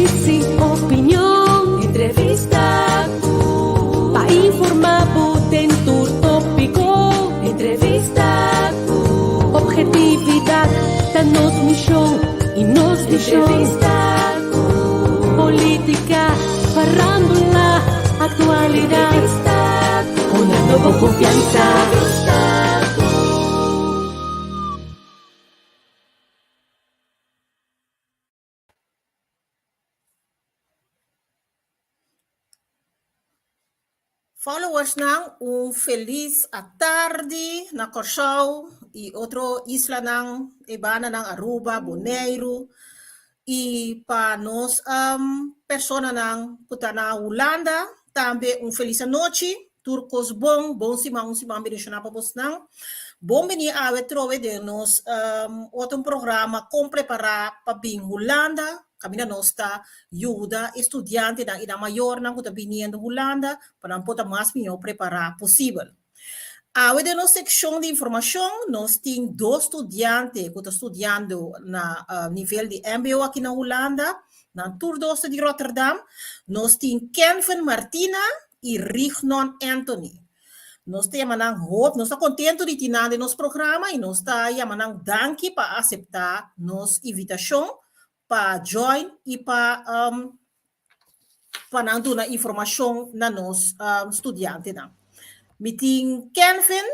Notisia, opinion, entrevista ku pa informá bo den tur tópiko. Entrevista ku ophetividat ta nos mishon i nos vishon. Entrevista ku polítika, farándula, aktualidat. Entrevista ku Hunando bo konfiansa. Entrevista ku. Followersnan un felis atardi na Kòrsou i otro islanan e bandanan Aruba, Boneiru i pa nos personanan ku ta na Hulanda tambe un felis anochi. Tur kos bon, bon siman, un siman bendishoná pa bosnan. Bon bini awe trobe den nos otro programa Kon Prepará pa Bin Hulanda. Kaminda nos ta yuda e studiantenan i nan mayornan ku ta biniendo Hulanda pa nan por ta mas mihó prepará posibel. Awe den nos sekshon di informashon nos tin dos studiante ku ta studiando na nivel di mbo aki na Hulanda. Nan tur dos ta di Rotterdam. Nos tin Kenvin Martina i Rignon Anthony. Nos ta yama nan hopi, nos ta kontentu di tin nan den nos programa i nos ta yama nan danki pa aseptá nos invitashon pa join i pa pa nan duna informashon na nos studiantenan. Mi tin Kenvin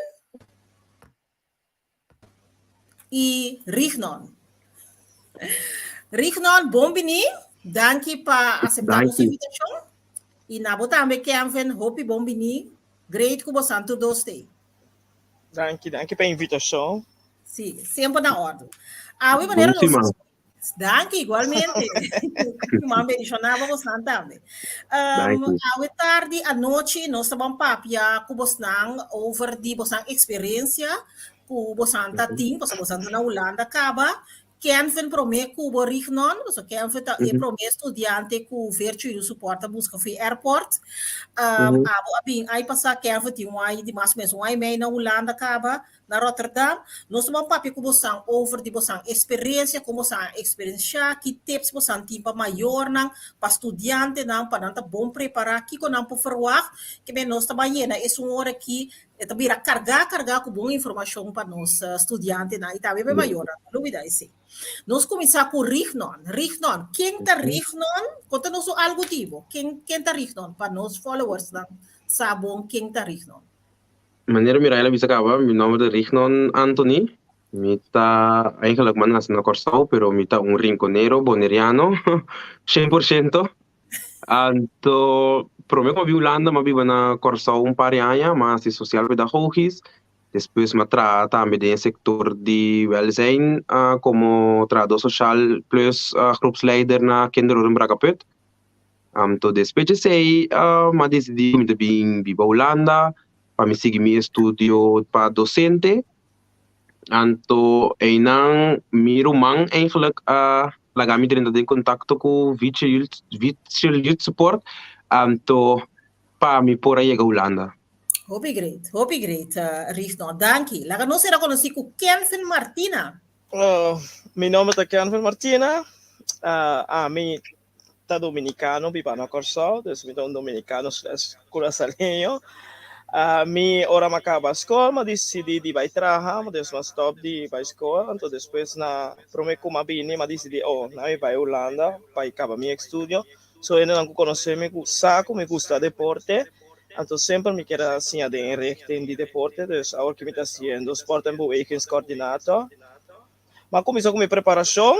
i Rignon. Rignon, bon bini. Danki pa aseptá nos invitashon. I na bo tambe Kenvin, hopi bon bini. Great ku bosan tur dos t'ei. Danki, danki pa e invitashon. Sí, semper na òrdu. Awe manera nos Danki, igualmente. Siman bendishoná pa bosnan tambe. Awe tardi, anochi, nos ta ban papia ku bosnan over di bosnan eksperensia ku bosnan ta tin, pasobra bosnan ta na Hulanda kaba. Kenvin promé ku bo Rignon, pasobra Kenvin ta e promé studiante ku Virtue Youth Support a buska for airport. Abo a bin ai pasá, Kenvin tin un ai di mas o menos un ai mei na Hulanda kaba. Na Rotterdam, nos ta ban papia ku bosan over di bosan eksperensia, kon bosan a eksperensiá, ki tips bosan tin pa mayornan, pa studiantenan, pa nan ta bon prepará, kiko nan por ferwagt. Ke men nos ta ban yena esun ora aki, e ta bira kargá kargá ku bon informashon pa nos studiantenan i tambe pa e mayornan, no lubidá esei. Nos kuminsá ku Rignon. Rignon, ken ta Rignon? Konta nos un algu di bo. Ken ken ta Rignon? Pa nos followersnan sa bon ken ta Rignon. Manera Miraela a bisa kaba, mi nomber ta Rignon Anthony. Mi ta eigenlijk mi a nase na Kòrsou, pero mi ta un rinkonero boneriano, 100%. Anto promé ku mi a biba Hulanda, mi a biba na Kòrsou un par di aña, mi a hasi sosial pedagogisch. Despues mi a traha tambe den e sektor di wèlzijn komo trahadó soshal plus groepsleider na Kinderoorden Brakkeput. Anto despues di esei mi a disidí ku mi ta bin biba Hulanda pa mi sigui mi estudio pa dosente. Anto einan mi ruman eigenlijk a laga mi drenta den kontakto ku Virtual Youth Support anto pa mi por a yega Hulanda. Hopi great, hopi great Rigno. Danki. Laga nos sera konosí ku Kenvin Martina. Mi nomber ta Kenvin Martina. Ami ta dominicano biba na Kòrsou, dus mi ta un dominicano slash kurasaleño. Mi ora mi a kaba skol mi a disidí di bai traha, dus mi a stòp di bai skol, anto despues na promé ku mi a bini mi a disidí oh na mi bai Hulanda pa i kaba mi estudio. So hendenan ku konosé mi ku sa ku mi gusta deporte, anto semper mi kier a siña den e richting di deporte, dus awor ku mi ta hasiendo sport en bewegingscoördinator. Mi a kuminsá ku mi preparashon,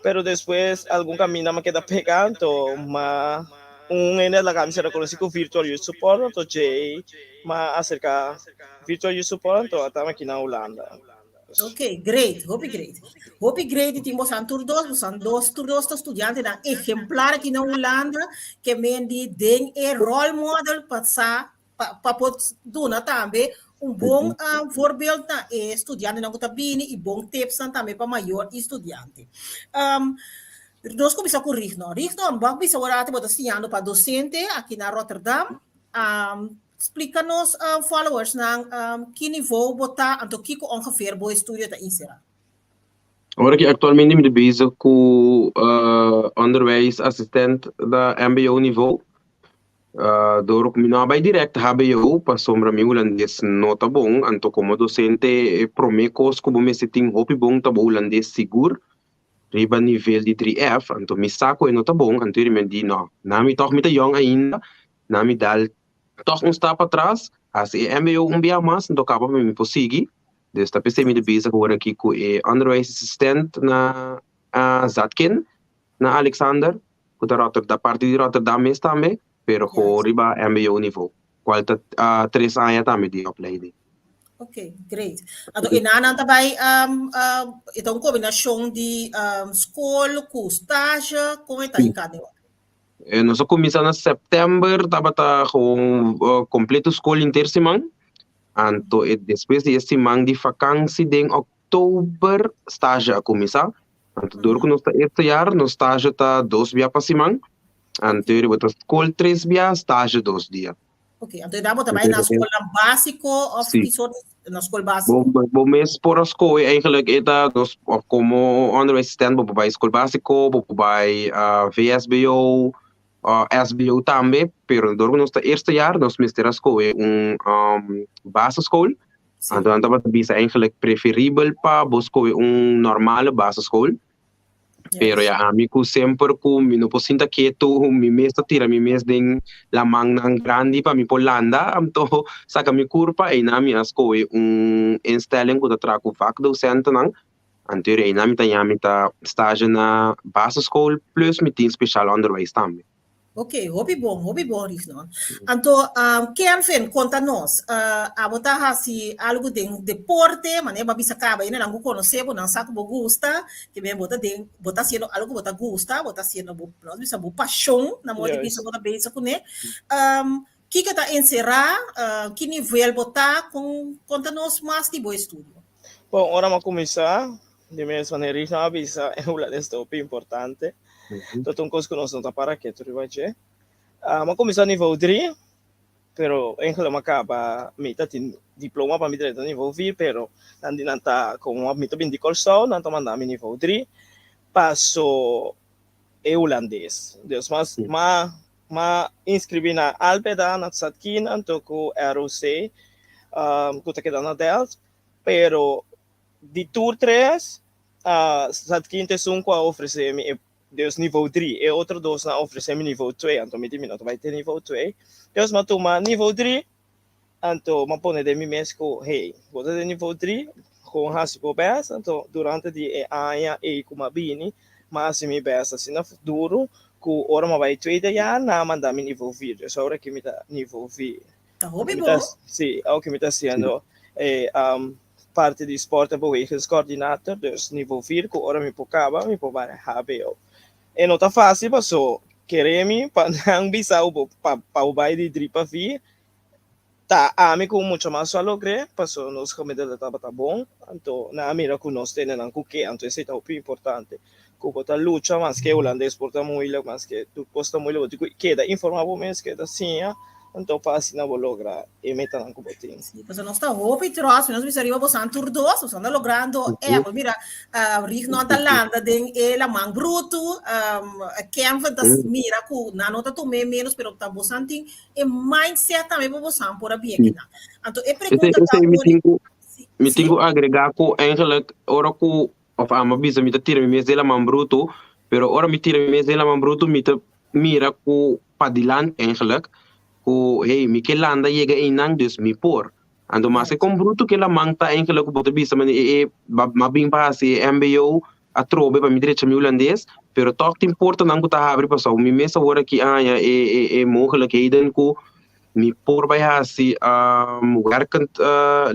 pero despues algun kaminda mi a keda pega, anto mi un hende a laga mi ser rekonosí ku Virtual Youth Support, anto djei mi a aserká Virtual Youth Support, anto a taba aki na Hulanda. Ok, great, hopi great. Hopi great di tin bosan tur dos, bosan dos, tur dos ta studiantenan ejemplar aki na Hulanda, ke men di den e role model pa sa pa por duna tambe un bon voorbeeld na e studiantenan ku ta bini i bon tipsnan tambe pa mayor i studiante. Nos kuminsá ku Rignon. Rignon, bo a bisa ora ati bo ta siñando pa dosente aki na Rotterdam. Splika nos followersnan ki nivou bo ta anto kiko ongeveer bo estudio ta inserá. Awor aki aktualmente mi ta bezig ku onderwijsassistent na mbo nivo. Dor ku mi no a bai dirèkt hbo pasobra mi hulandes no ta bon, anto komo dosente e promé kos ku bo mester tin hopi bon ta bo hulandes sigur riba nivel di 3F, anto mi sa ku e no ta bon, anto mi di no, na mi tòg mi ta yòn ainda, na mi dal tòg un stap atras, hasi e mbo un bia mas, anto kaba pa mi por sigui. Dus ta p'esei mi ta bezig awor aki ku e onderwijsassistent na Zadkine, na Alexander, ku ta Rotterdam, parti di Rotterdam mes tambe, pero go riba mbo nivo, kual ta tres aña tambe di opleiding. Ok, great. Anto e nan ta bai um, uh, e ta un kombinashon di um, skol ku stage, kon e ta hinká den otro? Eh, nos a kuminsá na sèptèmber, tabata gewoon uh, kompleto skol inter siman. Anto e despues di e siman di vakansi den oktober stage a kuminsá. Anto dor ku nos ta eerste jaar, nos stage ta dos bia pa siman. Anto bo ta skol tres bia, stage dos dia. Ok, anto dan bo ta bai na skolnan básiko of Sí. ki soort na skol básiko? Bo, bo mes por a skohe eigenlijk e ta nos of komo onderwijsassistent bo por bai skol básiko, bo por bai uh, VSBO, uh, SBO tambe, pero dor ku nos ta eerste jaar nos mester a skohe un um, basisschool. Sí. Anto nan tabata bisa eigenlijk preferibel pa bo skohe un normale basisschool. Pero ya ami ku semper ku mi no por sinta ketu, mi mes ta tira mi mes den lamannan grandi pa mi por landa, anto saka mi kurpa, einan mi a skohe un instelling ku ta traha ku vakdocentennan, anto einan mi ta ña mi ta stage na basisschool plus mi tin speciaal onderwijs tambe. Ok, hopi bon, hopi bon, Rignon. Anto, um, Kelvin, konta nos, uh, abo ta hasi algo den deporte, manera bo a bisa kaba, hendenan ku konosé bo, nan sa ku bo gusta, ke men bo ta den, bo ta hasiendo algo ku bo ta gusta, bo ta hasiendo bo, nos bisa bo pashon, na modo di bisa bo ta bezig kuné. Um, kiko ta enserá, uh, ki nivel bo ta, kon, konta nos mas di bo estudio. Bon, ora mi a kuminsá, di mes manera Rignon a bisa, e hulandes ta hopi importante. Tot un kos ku nos no ta para ketu riba dje. Uh, m'a kuminsá nivel 3, pero eigenlijk m'a kaba mi ta tin diploma pa mi drenta nivel 4, pero nan di nan ta komo mi ta bin di Kòrsou, nan ta manda mi nivel 3 paso e hulandes. Dus mas m'a m'a inskribí na Albeda, na Zadkine, anto ku ROC, um, ku ta keda na Delft, pero di tur tres Zadkine ta esun ku a ofresé mi e dus nivo dri. E otro dosnan a ofresé mi nivo twee, anto mi di mi no ta bai te nivo twee. Dus mi a tuma nivo dri, anto mi a pone den mi mes ku hey, bo ta den nivo dri, kon hasi bo bèst. Anto durante di e aña ei ku mi a bini, mi a hasi mi bèst asina duru ku ora mi a bai tweede jaar nan a manda mi nivo vier. Dus awor aki mi ta nivo vier. Ta hopi bon. Sí, awor ki mi ta hasiendo e parti di sport en bewegingscoördinator, dus nivo 4 ku ora mi por kaba mi por bai HBO. E no ta fásil paso kere mi pa nan bisa bo pa pa bo bai di 3 pa 4 ta ami ku mucho mas a logr'é paso nos gemiddelde tabata bon, anto nan a mira ku nos tene nan ku ke, anto esei ta hopi importante ku bo ta lucha maske hulandes por ta moeilijk maske tur kos ta moeilijk bo tin ku keda informa bo mes keda siña anto pa asina bo logra e metanan ku bo tin. Sí, pasobra nos ta hopi trots, nos bisa riba bosan tur dos, bosan ta logrando e, bo mira, uh, Rignon ta landa den e laman brutu, um, Kevin ta mira ku nan no ta tum'é menos, pero ta bosan tin e mindset tambe pa bosan por a bien kinan. Anto e pregunta ta Esei mi ori, tin ku sí, mi tin sí, ku agregá ku eigenlijk ora ku Of amo bisa mi ta tira mi mes den laman brutu, pero ora mi tira mi mes den laman brutu mi ta mira ku padilanti eigenlijk ku hey mi ke landa yega einan dus mi por. Anto maske kon brutu ke laman ta eigenlijk ku bo ta bisa mane e e m'a bin pa hasi e mbo atrobe pa mi drecha mi hulandes, pero tòg tin portanan ku ta habri pasobra mi mes awor aki a haña e e e mogelijkheden ku mi por bai hasi werkend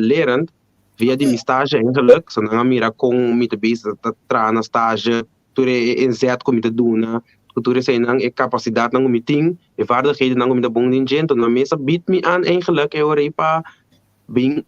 lerend Via di mi stage eigenlijk, so nan a mira kon mi ta bezig ta traha na stage, tur e inzet ku mi ta duna, ku tur eseinan, e kapasidatnan ku mi tin, e vaardighedennan ku mi ta bon den dje, enton nan mes a bid mi aan eigenlijk e ora ei pa bin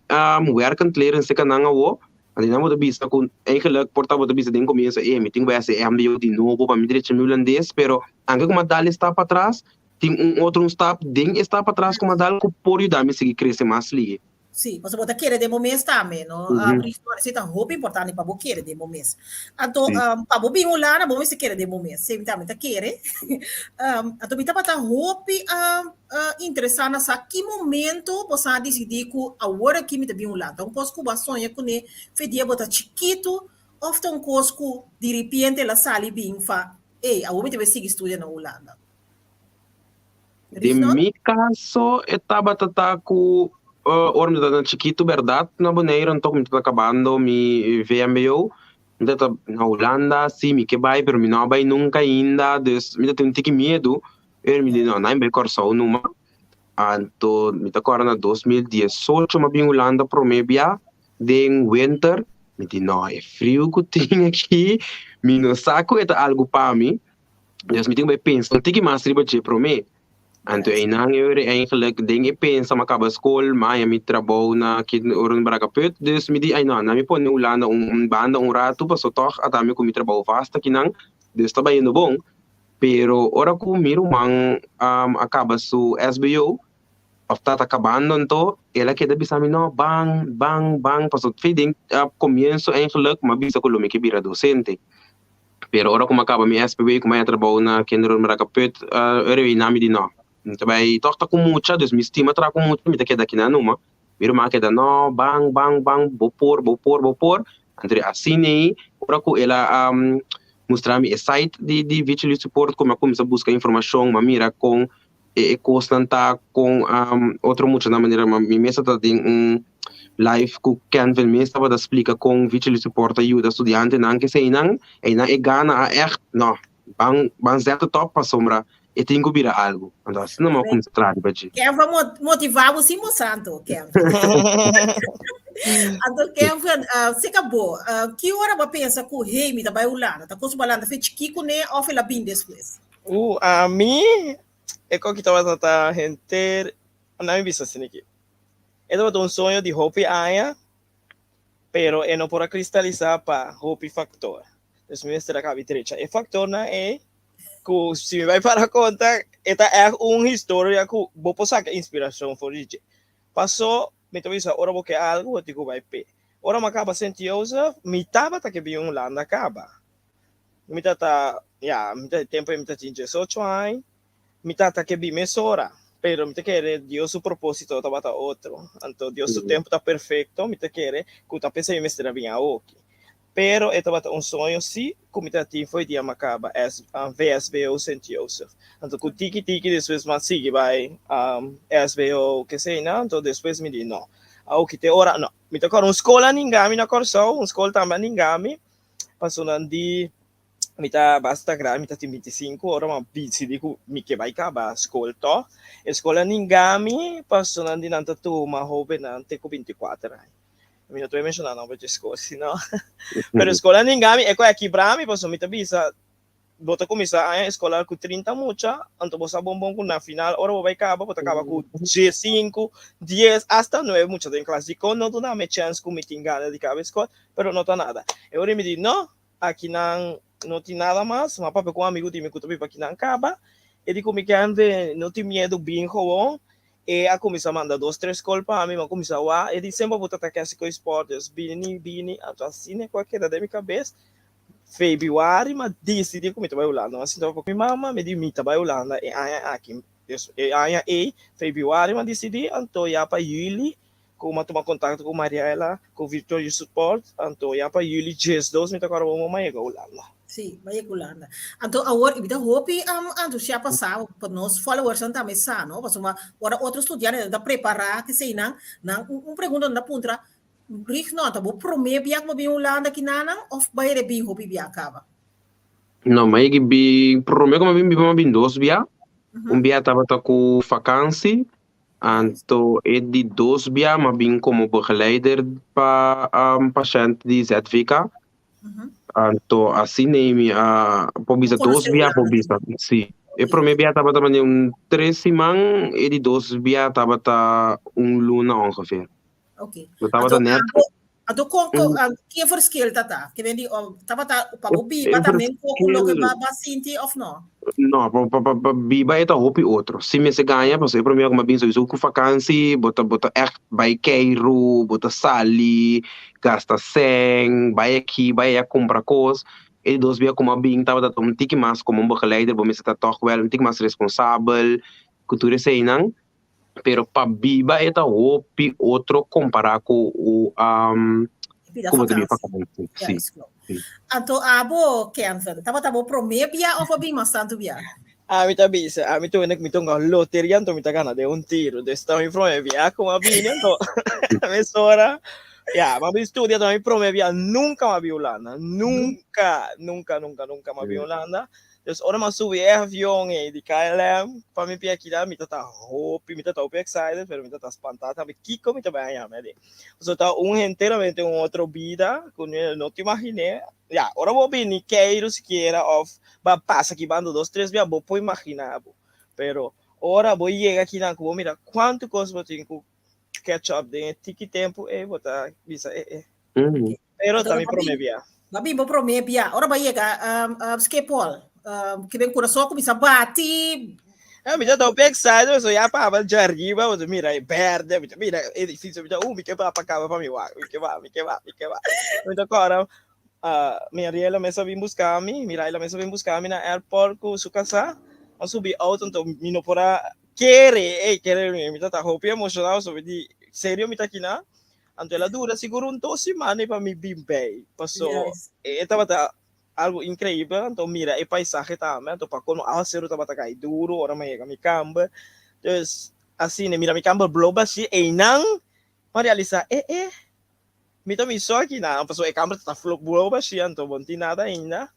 werkend leren seka nan awo. Anto nan bo ta bisa ku eigenlijk por ta bo ta bisa den komienso, e mi tin ku bai hasi e mbo di nobo pa mi drecha mi hulandes, pero anke ku mi a dal e stap patras, tin un otro un stap den e stap patras ku mi a dal ku por yuda mi sigui krese mas lihe. Sí, pasobra bo ta kere den bo mes tambe, no? Mm -hmm. Um, esei ta hopi importante pa bo kere den bo mes. Anto, sí. um, pa bo bin Hulanda, bo mester kere den bo mes. Esei mi tambe ta kere. um, anto mi tabata hopi um, uh, interesá na sa ki momento bo sa disidí ku awor aki mi ta bin Hulanda. Un kos ku bo a soña kuné fe dia bo ta chikitu òf ta un kos ku diripiente el a sali bin fa, ey, awor mi ta bai sigui studia na Hulanda. Den mi kaso e tabata ta ku ora mi tabata chikitu bèrdat na Boneiru anto mi tabata kabando mi vmbo mi tabata na Hulanda si mi ke bai pero mi no a bai nunka ainda dus mi ta tin un tiki miedu pero mi di no nan bai Kòrsou numa anto mi ta kòrda na 2018 mi a bin Hulanda promé bia den winter mi di no e friu ku tin aki mi no sa ku e ta algu pa mi. Dus mi tin ku bai pensa un tiki mas riba dje promé. Anto einan e ora eigenlijk den e pensa m'a kaba skol, m'a haña mi trabou na Kinderoorden Brakkeput. Dus mi di, ai no, nan mi pone Hulanda un banda un ratu paso tòg a ta mi ku mi trabou vast akinan. Dus ta bayendo bon. Pero ora ku mi ruman a kaba su SBO, òf ta ta kabando anto, el a keda bisa mi, no, ban, ban, ban. Paso fi den komienso eigenlijk m'a bisa ku lo mi ke bira dosente. Pero ora ku mi a kaba mi SPB ku mi a trabou na Kinderoord Mraka Put, ora ei nan mi di no. Mi ta bai tòg ta ku mucha, dus mi stima traha ku mucha, mi ta keda akinan numa. Mi ruman a keda no, ban, ban, ban, bo por, bo por, bo por. Anto di asina ei, ora ku el a mustra mi e site di di Virtually Support ku mi a kuminsá buska informashon, mi a mira kon e kosnan ta kon otro muchanan manera mi mes ta den un live ku Kenvin mes tabata splika kon Virtually Support ta yuda studiantenan keseinan einan e gana a ègt no ban ban zet het op pasobra e tin ku bira algu anto asina mi a kuminsá traha riba dje. Kenvin motivá bo sin bo santo Kenvin. Anto Kenvin seka bo ki ora bo a pensa ku hey mi ta bai Hulanda ta kos bo a lanta fe chikí kuné òf el a bin despues? Ami e koki tabata ta henter, na mi bisa asina aki, e tabata un soño di hopi aña, pero e no por a kristalisá pa hopi faktor. Dus mi mester a kabi drecha e faktornan ei, ku si mi bai para konta, e ta ègt un historia ku bo por saka inspirashon for di dje. Pasó, mi ta bisa ora bo ke algu, bo tin ku bai p'e. Ora mi a kaba Sint Joseph, mi tabata ke bin Hulanda kaba. Mi tata, ya, mi ta tempo mi ta tin 18 aña, mi tata ke bin mesora, pero mi ta kere Dios su proposito tabata otro. Anto Dios su tempo ta perfecto, mi ta kere ku ta p'esei mi mester a bin awoki. Pero e tabata un soño si ku mi ta tin fo'i dia mi a kaba S, VSBO Sint Joseph. Anto ku tiki tiki despues mi a sigui bai SBO keseina, anto despues mi di no, awoki te ora no. Mi ta kòrda un skol a ninga mi na Kòrsou, un skol tambe a ninga mi. Pasobra nan di mi ta basta grandi, mi ta tin 25, ora mi a disidi ku mi ke bai kaba skol tòg. E skol a ninga mi pasobra nan di nan ta tuma hóbennan te ku 24 aña. Mi no ta bai menshoná nòmber dje skol si no. Pero e skol a ninga mi, e ku a kibra mi pasobra mi ta bisa Bo ta kuminsá aña eskolar ku 30 mucha, anto bo sa bon bon ku na final ora bo bai kaba, bo ta kaba ku 15, 10, asta 9 mucha den klas. Dikon no duna mi e chèns ku mi tin gana di kaba e skol? Pero no ta nada. E ora mi di, No, akinan no tin nada mas. Mi a papia ku un amigu di mi ku ta biba akinan kaba. E di ku mi kende no tin miedu, bin gewoon. E a kuminsá manda dos tres skol pa mi, mi a kuminsá wak. E di, Semper bo ta ta kèsi ku e spòrt, dus bini, bini. Anto asina ku a keda den mi kabes. Februari m'a disidí ku mi ta bai Hulanda. M'a sinta papia ku mi mama, mi di mi ta bai Hulanda e aña aki. Dus e aña ei, februari m'a disidí, anto ya pa yüli ku m'a tuma kontakto ku Mariela, ku Victor Youth Support, anto ya pa yüli 12 mi ta kòrda bo m'a yega Hulanda. Sí, m'a yega Hulanda. Anto awor mi ta hopi antusiá pa sa, pa nos followersnan tambe sa, no? Pasobra ora otro studiantenan ta prepará keseinan, nan un pregunta nan ta puntra, Rigno, ta bo promé bia ku bo bin Hulanda kinanan òf bai rebin hopi bia kaba? No, mi a yega bin, promé ku mi a bin biba mi a bin dos bia. Un bia tabata ku fakansi, anto e di dos bia mi a bin komo begeleider pa pashènt di ZVK. Anto asina ei mi a por bisa dos bia por bisa, si. E promé bia tabata manera un tres siman, e di dos bia tabata un luna ongeveer. Ok. No tabata Anto, net. abo, Anto kon kon ki e verschil ta ta? Ke men di tabata pa bo biba ta men koko loke ba ba sinti of no? No, pa pa pa pa biba e ta hopi otro. Si mester gaña pasobra e prome ku mi a bin souiso ku vakansi bo ta bo ta ègt bai keiru, bo ta sali, gasta sèn, bai aki bai aya kumpra kos. E di dos bia ku mi a bin tabata ta un tiki mas komo un begeleider bo mester ta tòg wèl un tiki mas responsabel ku tur eseinan. Pero pa biba e ta hopi otro kompará ku Bida ku bo ta biba vakansi. vakansi. Ja, Sí, is klopt. sí. Anto abo, Kenvin, tabata bo promé bia of a bin mas tantu bia? Ami ta bisa, ami ta wende ku mi ta hunga loteria anto mi ta gana den un tiro. Dus ta mi promé bia ku mi a bini anto mesora ya mi a bin studia ta mi promé bia nunka mi a bin Hulanda. Nunka, nunka, nunka, nunka mi a bin Hulanda. Dus ora mi a subi e avion ei di KLM pa mi pia kila mi ta ta hopi, mi ta ta hopi excited pero mi ta ta spantá tambe kiko mi ta bai haña mi adi. Pasobra ta un henteramente un otro bida ku no ta imaginé. Ya, ora bo bini keiru sikiera òf ba pasa aki banda dos tres bia bo por imaginá bo. Pero ora bo yega akinan ku bo mira kuantu kos bo tin ku catch up den e tiki tempu ei bo ta bisa e e. Pero ta mi prome bia. Ba bin bo prome bia. Ora ba yega um, um, Schiphol, um, ki ben kurason kuminsa bati. Ja, mi ta hopi excited, so ya pa dja arriba, bo mira e berde, mi ta mira edificio, mi ta, mi ke ba pa kaba pa mi wak, mi ke ba, mi ke ba, mi ke ba. Mi ta kora, uh, mi Ariela mesa bin busca mi, mi Raila mesa bin busca mi na airport ku su casa, a subi auto, anto mi no por a kere, ey, kere mi, mi ta ta hopi emocionado, so mi di, serio mi ta kina? Anto el a dura sigur un dos simana pa mi bin bij. Paso e tabata algo increíble. Anto mira e paisaje tambe. Anto pa colmo awaceru tabata cay duro ora mi a yega mi camber. Dus asina mira mi camber blo bashi eynan mi a realisa e e mi ta mi so aki nan. Paso e camber ta blo bashi anto bo no tin nada ainda.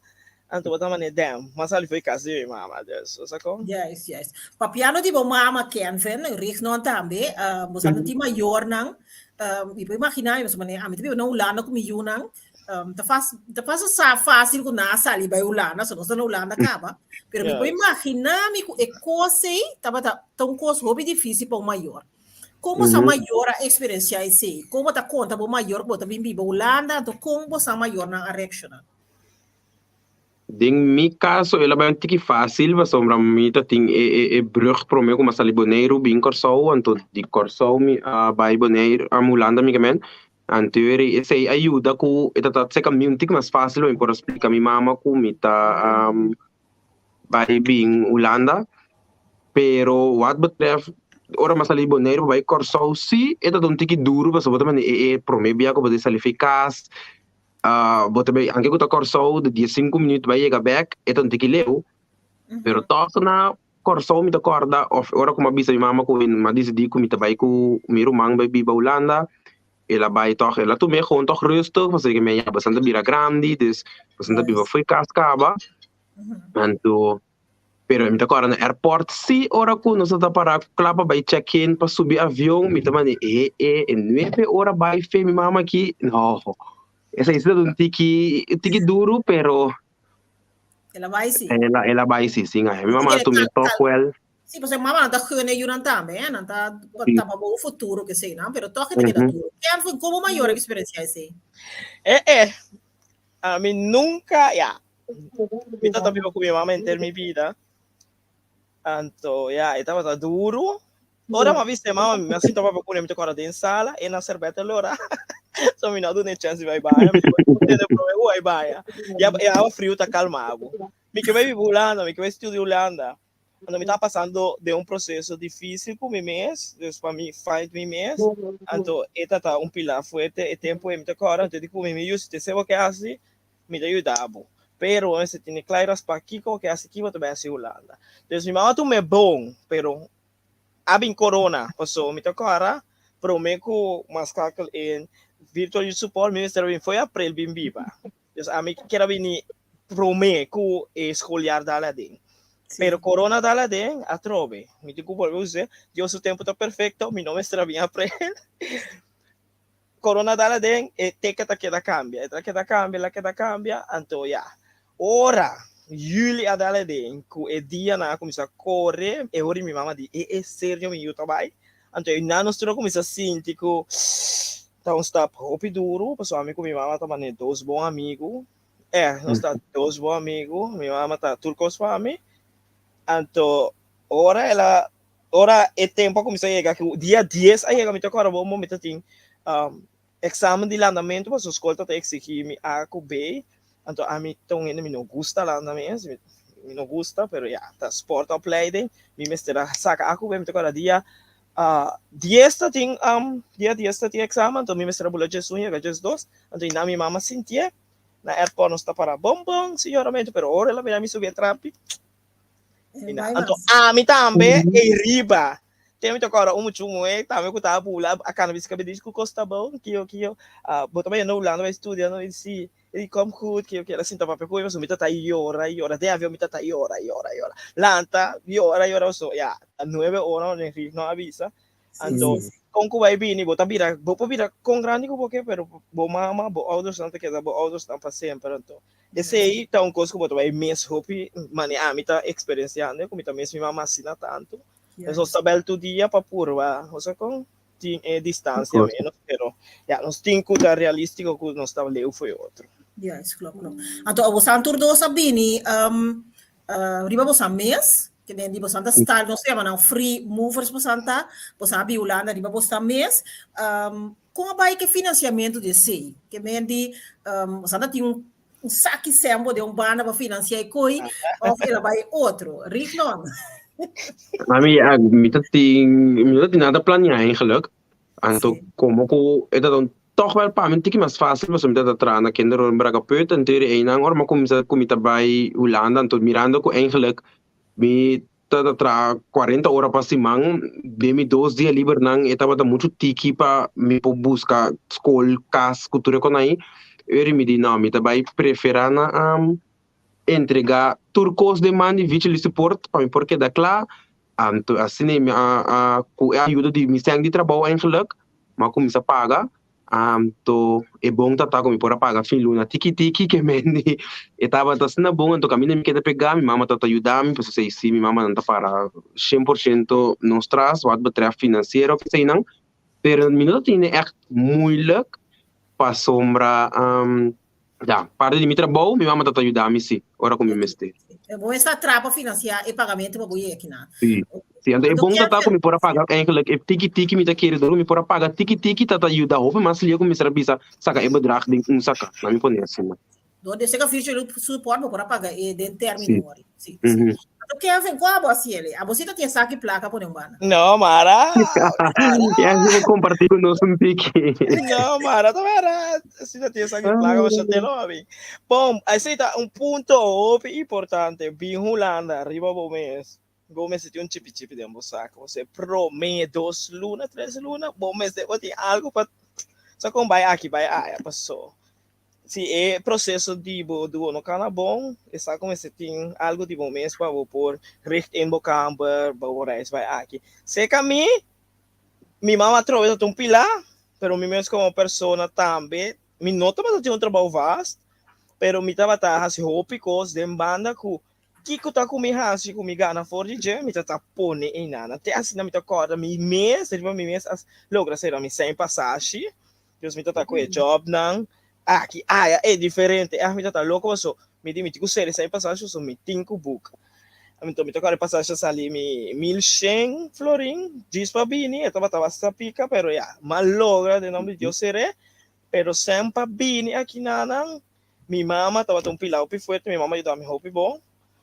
Anto bo ta mane damn, m'a sali fo'i kas di mi mama, dus bo sa kon? Juist, juist. Papiando di bo mama Kenvin, Rignon tambe, bo sa no tin mayornan, mi por imaginá mi pasobra ami ta biba na Hulanda ku mi yunan, ta fas ta pasa sa fásil ku nan a sali bai Hulanda, so nos ta na Hulanda kaba, pero mi por imaginá mi ku e kos ei tabata ta un kos hopi difísil pa un mayor. Kon bo sa mayor a eksperensiá esei? Kon bo ta konta bo mayor ku bo ta bin biba Hulanda, anto kon bo sa mayornan a reakshoná? Den mi kaso el a bai un tiki fásil pasobra mi ta tin e e e brug promé ku mi a sali Boneiru bin Kòrsou anto di Kòrsou mi a bai Boneiru a Hulanda mi kemen anto esei a yuda ku e ta ta seka mi un tiki mas fásil pa mi por a splika mi mama ku mi ta bai bin Hulanda pero wat betreft ora mi a sali Boneiru pa bai Kòrsou si e ta ta un tiki duru pasobra bo ta manda e e promé bia ku bo ta sali fi kas. Bo ta bay, anke ku ta Kòrsou, di diesinku minüt bai yega bèk, e ta un tiki leu. Pero tòg na Kòrsou mi ta kòrda, òf ora ku mi a bisa mi mama ku mi a disidí ku mi ta bai ku mi ruman bai biba Hulanda, el a bai tòg, el a tum'é gewoon tòg rustig, pasobra mi a ya bastante bira grandi, dus bastante biba fo'i kas kaba. Anto. Pero mi ta kòrda na airport sí ora ku nos ta pará kla pa bai check in pa subi avion mi ta manda e e e nuebe ora bai fe mi mama aki no esei si ta un tiki un tiki duru pero El a bai sí. el a el a bai sí sin mi mama a tum'é tòg wèl. Sí, pasobra mama nan ta gun e yunan tambe, eh? Nan ta ta pa bo futuro ke esei nan, pero tòg e ta keda duru. Kelvin, komo mayor a eksperensiá esei? Eh eh, ami nunka, ya, Mi tata biba ku mi mama henter mi bida. Anto, ya, e tabata duru. Ora mi a bista e mama, mi a sinta papia kuné, mi ta kòrda den sala, e na serbèt lora. So mi no a duna e chèns di bai baña. Mi di, bo tende promé ku bai baña. Ya e awa friu ta kalma bo. Mi ke bai biba Hulanda, mi ke bai studia Hulanda. Anto mi ta pasando den un proseso difísil ku mi mes, dus pa mi find mi mes. Anto e tata un pilar fuerte e tempu ei mi ta kòrda. Anto e di ku mi, mi yu, si ta esei bo ke hasi, mi ta yuda bo. Pero bo mester tene claras pa kiko bo ke hasi, kiko bo ta bai hasi Hulanda. Dus mi mama tum'é bon, pero a bin corona, paso mi ta kòrda promé ku mas skakel in virtual youth support mi mester a bin fo'i aprel bin biba. Dus ami kier a bini promé ku e schooljaar dal aden. Pero corona dal aden atrobe. Mi tin ku bolbe us'é. Dios su tempu ta perfecto, mi no mester a bin aprel. Corona dal aden, e teken ta keda cambia, e ta keda cambia, el a keda cambia, anto ya. Ora juli a dal aden, cu e dianan a cuminsa core, e ora mi mama di, e e serio mi yu ta bay? Anto e nan nos tur a cuminsa sinti cu Ta un stap hopi duru, pasobra ami ku mi mama ta manera dos bon amigu. Eh, nos ta dos bon amigu. Mi mama ta tur kos pa mi. Anto, ora el a, ora e tempu a kuminsá yega, ku dia dies a yega, mi ta kòrda bon bon, mi ta tin eksamen di landamentu, pasobra skol ta ta eksigí mi A ku B. Anto ami ta un hende mi no gusta landa mes, mi no gusta, pero ya, ta sportopleiding, mi mester a saka A ku B. Mi ta kòrda dia Dies ta tin dia dies ta tin examen, anto mi mester a bula djes un yega djes dos, anto i na mi mama sintié na airport nos ta para bon bon sin yoramentu, pero ora el a mira mi subi e trapi, i na anto ami tambe ei riba, te mi ta kòrda un muchu muhé tambe ku ta bula a kana bisa kabes di ku kos ta bon kiyo kiyo bo ta bai yendo Hulanda bai studia no i si E di kom goed, ke el a sinta papia ku mi, pasobra mi ta ta yora, yora, den avion mi ta ta yora, yora, yora. Lanta, yora, yora, pasobra ya, ta nuebe ora ora Henrique no a bisa. Anto, kon ku bai bini, bo ta bira, bo por bira kon grandi ku bo ke, pero bo mama, bo oudersnan ta keda bo oudersnan pa semper. Anto, esei ta un kos ku bo ta bai mes hopi, manera ami ta eksperensiando, ku mi ta mes mi mama asina tantu. Nos ta bel tur dia pa purba, osea kon? Tin e distancia menos, pero ya, nos tin cu ta realistico cu nos ta leu fo'i otro. Juist, klopt, klopt. Anto, bosan tur dos a bini um, riba bosan mes, ke men di bosan ta style, nos ta yama nan free movers bosan ta, bosan a bin Hulanda riba bosan mes. Um, kon a bai ke financiamento di esei? Ke men di, um, bosan ta tin un, un saki sembo den un banda pa financia e koi, of el a bai otro? Rignon. Mami, ja, mi ta tin, mi no ta tin nada planea eigenlijk. Anto, como ku e ta dan toch wel pa mi un tiki mas fácil, pasobra mi ta ta traha na kinderoornbragapeut, anto e einan ora mi a kuminsá ku mi ta bai Hulanda, anto mirando ku eigenlijk mi ta ta traha cuarenta ora pa siman, den mi dos dia libernan e tabata muchu tiki pa mi por buska skol, kas ku tur e kon ahí. Eri mi di no, mi ta bai preferá na entregá tur kos den man di Vigilance Support pa mi por keda kla. Anto asina mi a ku e ayuda di mi sèn di trabou eigenlijk mi a kuminsá paga. Anto e bon ta ta ku mi por a paga fin luna tiki tiki ke mende e tabata asina bon anto kaminda mi keda pegá mi mama tabata yuda mi pasobra esei si mi mamanan ta para shen por shento nos tras wat betreft finansiero of eseinan pero mi no ta tene ègt moeilijk pasobra ya parti di mi trabou mi mama tabata yuda mi si ora ku mi mester. E bo esta tra pa finansiá e pagamento pa bo yega kinan. Si. Sí, anto e bon ta ta ku mi por a paga eigenlijk e tiki tiki mi ta kere dor ku mi por a paga tiki tiki ta ta yuda hopi mas lia ku mi ser a bisa saka e bedrag den un saka. Na mi pone asina. Dor di seka virtual support bo por a paga e den termino ori. Sí, sí. Anto Kevin, ku abo hasi ele? Abo si ta tin saki plaka pone un banda. No, Mara. Ya si bo kompartí ku nos un tiki. No, Mara, ta mara. Si ta tin saki plaka, bo sa te lo abi. Bon, esei ta un punto hopi importante. Bin Hulanda riba bo mes. Bo mester tin un chipi chipi den bo saco. Bo se prome dos luna, tres luna, bo mester bo tin algo pa sa con bai aki bai aya paso. Si e proceso di bo duo no cana bon, e saco mester tin algo di bo mes pa bo por richt in bo kamber, pa bo reis bai aki. Seca mi, mi mama atrobe ta un pila, pero mi mes como persona tambe, mi no tabata tin un trabou vast, pero mi tabata haci hopi cos den banda cu Kiko ta ku mi hasi ku mi gana for di dje? Mi ta ta pone einan. Te asina mi ta kòrda mi mes, riba mi mes a logra sera mi sèn pasashi. Dus mi ta ta ku e jòbnan aki, aya, e diferente. Ah, mi ta ta loko paso mi di mi tin ku sera e sèn pasashi paso mi tin ku buk. Anto mi ta kòrda e pasashi a sali mi 1100 florin djis pa bini. E tabata basta pika, pero ya, m'a logra den nòmber di Dios ser'é. Pero sèn pa bini akinanan Mi mama tabata un pila hopi fuerte, mi mama yuda mi hopi bon.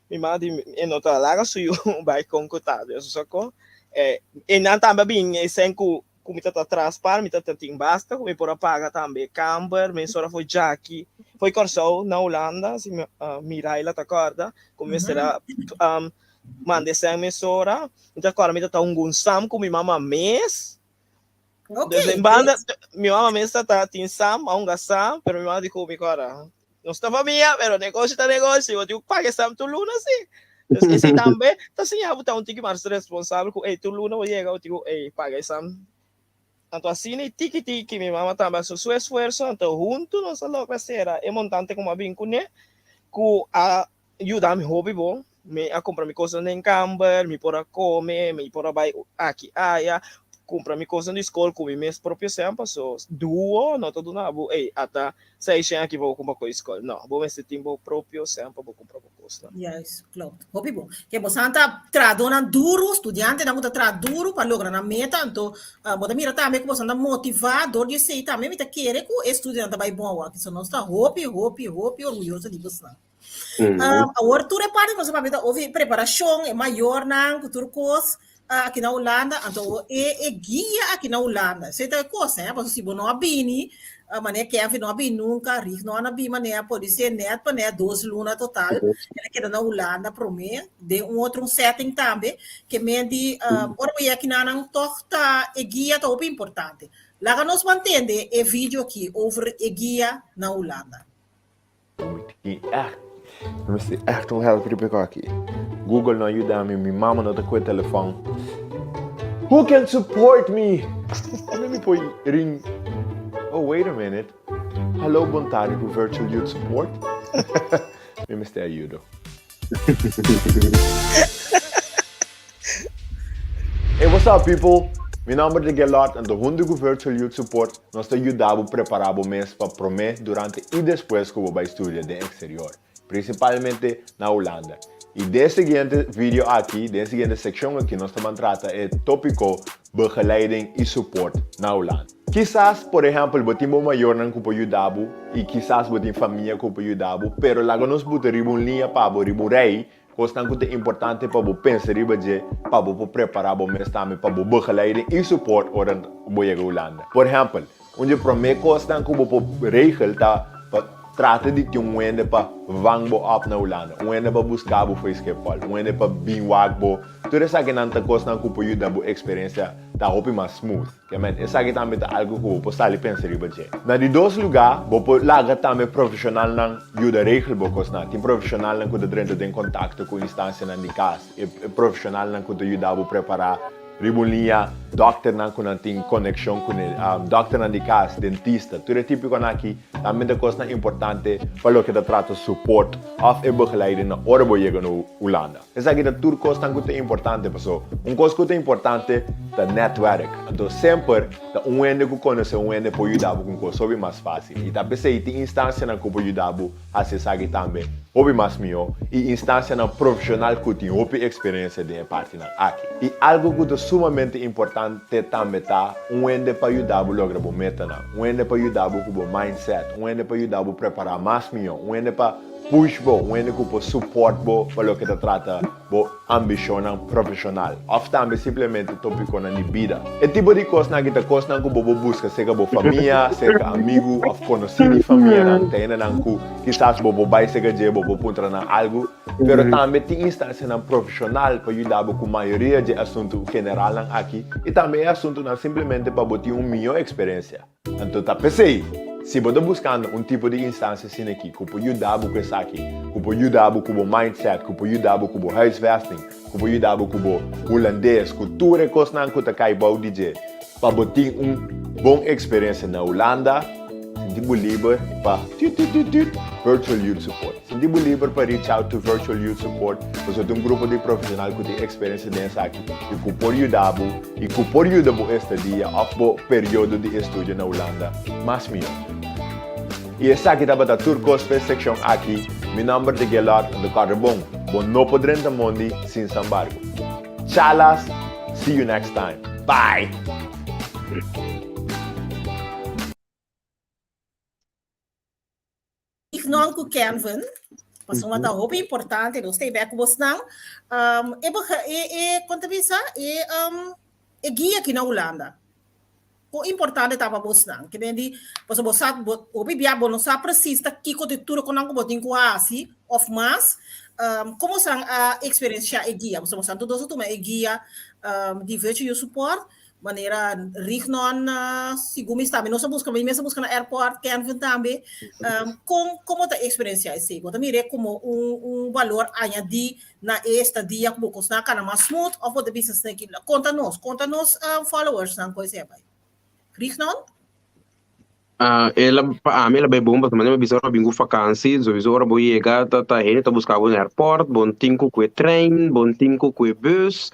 Mi mama di e no ta laga su yu bai kon ku ta, Dios sa kon. Eh, e nan tambe a bin e sen ku ku mi tata tras par, mi tata tin basta ku mi por a paga tambe kamber, mesora foi djaki, foi Kòrsou na Hulanda, si mi uh, Miraila ta kòrda, ku mi mester a um, manda e sen mesora. Mi ta kòrda mi tata un gunsam ku mi mama mes. Ok. Dus en banda, mi mama mes tata tin sam, a hunga sam, pero mi mama di ku mi kora, nos ta famia, pero negoshi ta negoshi, bo tin ku paga e sam tur luna si. Dus esei tambe ta siña bo ta un tiki mas responsabel ku ey tur luna bo yega bo tin ku ey paga e sam. Anto asina i tiki tiki mi mama tambe a hasi su esfuerso, anto huntu nos a logra sera e montante ku mi a bin kuné, ku a yuda mi hopi bo. Mi a kumpra mi kosnan den kamber, mi por a kome, mi por a bai aki aya. kumpra mi kosnan di skol ku mi mes propio sèn paso duo no ta duna bo ey ata seishen aki pa bo kumpra kos di skol no bo mester tin bo propio sèn pa bo kumpra bo kosnan. Juist, klopt. Hopi bon. Ke bosan ta trahadónan duru, studiantenan ku ta traha duru pa logra nan meta, anto bo ta mira tambe ku bosan ta motivá dor di esei tambe mi ta kere ku e studionan ta bai bon awor. So nos ta hopi, hopi, hopi orguyoso di bosnan. Awor tur e parti ku nos a papia ta over preparashon, e mayornan ku tur kos aki na Hulanda, anto e e guia aki na Hulanda. Esei ta e kos, hè, pasobra si bo no a bini, manera Kevin no a bini nunka, Rick no a bini manera por ser nèt pa nèt dos luna total, el a keda na Hulanda promé den un otro setting tambe, ke men di ora bo yega akinan tòg ta e guia ta hopi importante. Laga nos mantende e video aki over e guia na Hulanda. Mi tin echt, mi mester echt un help riba e kos aki. Google no a yuda mi, mi mama no ta kohe telefòn. Who can support me? Unda mi por ring? Oh, wait a minute. Hallo, bon tardi ku Virtual Youth Support. Mi mester ayudo. Hey, what's up people? Mi nomber ta Gelard anto hunto ku Virtual Youth Support nos ta yuda bo prepara bo mes pa prome, durante i despues ku bo bai studia den eksterior, prinsipalmente na Hulanda. I den e siguiente video aki, den e siguiente sekshon aki nos ta ban trata e topiko Begeleiding i Support na Hulanda. Kisas, por ehèmpel, bo tin bo mayornan ku por yuda bo i kisas bo tin famia ku por yuda bo, pero laga nos buta riba un liña pa bo, riba un rei, Kosnan ku ta importante pa bo pensa riba dje pa bo por prepará bo mes tambe pa bo begeleiding i support ora bo yega Hulanda. Por ehèmpel, un di e promé kosnan ku bo por regel ta pa trata di tin un hende pa vang bo òp na Hulanda, un hende pa buska bo for Schiphol, un hende pa bin wak bo. Tur esakinan ta kosnan ku por yuda bo eksperensia ta hopi mas smooth. Kèmen, esaki tambe ta algu ku bo por sali pensa riba dje. Na di dos lugá, bo por laga tambe profeshonalnan yuda regel bo kosnan. Tin profeshonalnan ku ta drenta den kontakto ku instansianan di kas, e profeshonalnan ku ta yuda bo prepará riba un liña, dòkternan ku nan tin konekshon kuné, dòkternan di kas, dentista, tur e típikonan aki tambe ta kosnan importante pa loke ta trata suport òf e begeleiding na ora bo yega na Hulanda. Esaki ta tur kosnan ku ta importante paso un kos ku ta importante ta netwerk. Anto semper ta un hende ku konosé un hende por yuda bo ku un kos hopi mas fásil. I ta p'esei tin instansianan ku por yuda bo hasi esaki tambe hopi mas mihó i instansianan profeshonal ku tin hopi eksperensia den e partinan aki. I algu ku ta sumamente importante tambe ta un hende pa yuda bo logra bo metanan, un hende pa yuda bo ku bo mindset, un hende pa yuda bo prepará mas mihó, un hende pa Push bo, un hende ku por support bo pa loke ta trata bo ambishonnan profeshonal òf tambe simplemente topikonan di bida. E tipo di kosnan aki ta kosnan ku bo por buska serka bo famia, serka amigu òf konosí di famianan, ta hendenan ku kisas bo por bai serka dje, bo por puntra nan algu. Pero tambe tin instansianan profeshonal pa yuda bo ku mayoria dje asuntu generalnan aki i tambe e asuntunan simplemente pa bo tin un mihó eksperensia. Anto ta p'esei, si bo ta buskando un tipo di instansia asina aki ku por yuda bo ku esaki, ku por yuda bo ku bo mindset, ku por yuda bo ku bo huisvesting, ku por yuda bo ku bo hulandes, ku tur e kosnan ku ta kai bou di dje, pa bo tin un bon eksperensia na Hulanda, sinti bo liber pa tut tut tut tut Virtual Youth Support. Sinti bo liber pa reach out to Virtual Youth Support, pasobra ta un grupo di profeshonal ku tin eksperensia den esaki i ku por yuda bo. I ku por yuda bo estadia òf bo periodo di estudio na Hulanda mas mihó. I esaki tabata tur kos pa e sekshon aki. Mi nòmber ta Gelard de Kòrda Bon, bo no por drenta mondi sin sambargo. Chalas, see you next time. Bye! Ignon ku Kenvin, pasobra ta hopi importante, nos ta bek ku bosnan. Um, e, e, e, kon ta bisa, e, um, e guia aki na Hulanda. Kon importante ta pa bosnan. Ke men di, pasobra bo sa, bo, hopi bia bo no sa precies ta kiko di tur konan ku bo tin ku hasi, of mas. Um, komo san a eksperensia e guia? Pasobra bosan tur dos a tuma e guia um, di Virtual Youth Support. Manera Rignon, segun mi sta, mi no sa buska, mi mes a buska na airport, Kenvin tambe. Um, kon, komo ta eksperensia esei? Bo ta mir'é komo un, un balor añadí na e estadia ku bo kosnan a kana mas smooth òf bo ta bisa esaki? Konta nos, konta nos um, followersnan kon esei a bai. Rignon? Ah, el a, pa ami el a bai bon pasobra manera mi a bisa ora bo bin ku fakansi, sowieso ora bo yega ta ta hende ta buska bo na airport, bo no tin ku kue trein, bo no tin ku kue bus.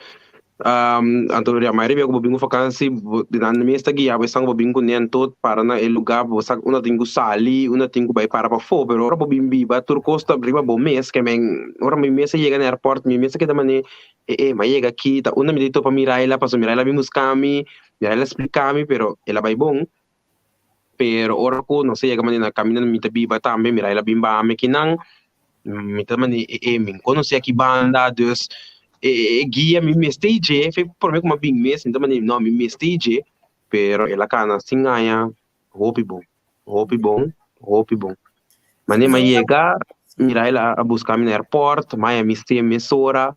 Anto ya mayoria bia ku bo bin ku vakansi bo nan mes ta guia bo esnan ku bo bin kuné anto para na e lugá bo sa unda tin ku sali unda tin ku bai para pafó pero ora bo bin biba tur kos ta riba bo mes ke men ora mi mes a yega na airport mi mes a keda manera e e mi a yega aki ta unda mi ta topa Miraila pasobra Miraila a bin buska mi Miraila a splika mi pero el a bai bon pero ora ku nos a yega manera na kaminda mi ta biba tambe Miraila a bin baha mi akinan Mi ta manda e e mi konosé aki banda, dus e e guia mi mester i dje, fe promé ku mi a bin mes mi ta manda no mi mester i dje, pero el a kana sin haña hopi bon, hopi bon, hopi bon. Manera mi a yega, mira el a buska mi na airport, mi a haña mi stay mesora,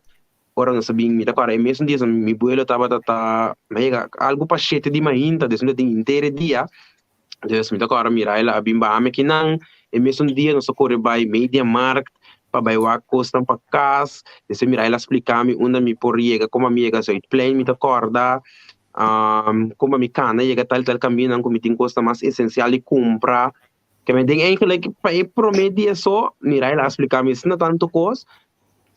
ora nos a bin mi ta kòrda e mesun dia mi buelo tabata ta, mi a yega algu pa shete di mainta, dus mi ta tin henter e dia. Dus mi ta kòrda Miraila a bin baha mi akinan, e mesun dia nos a kore bai Media Markt pa bai wak kosnan pa kas, despues Miraila a splika mi unda mi por yega, komo mi yega Zuidplein mi ta kòrda, komo mi kana yega tal tal kamindanan ku mi tin kosnan mas esensial di kumpra. Ke men den eigenlijk pa e promé dia so Miraila a splika mi asina tantu kos,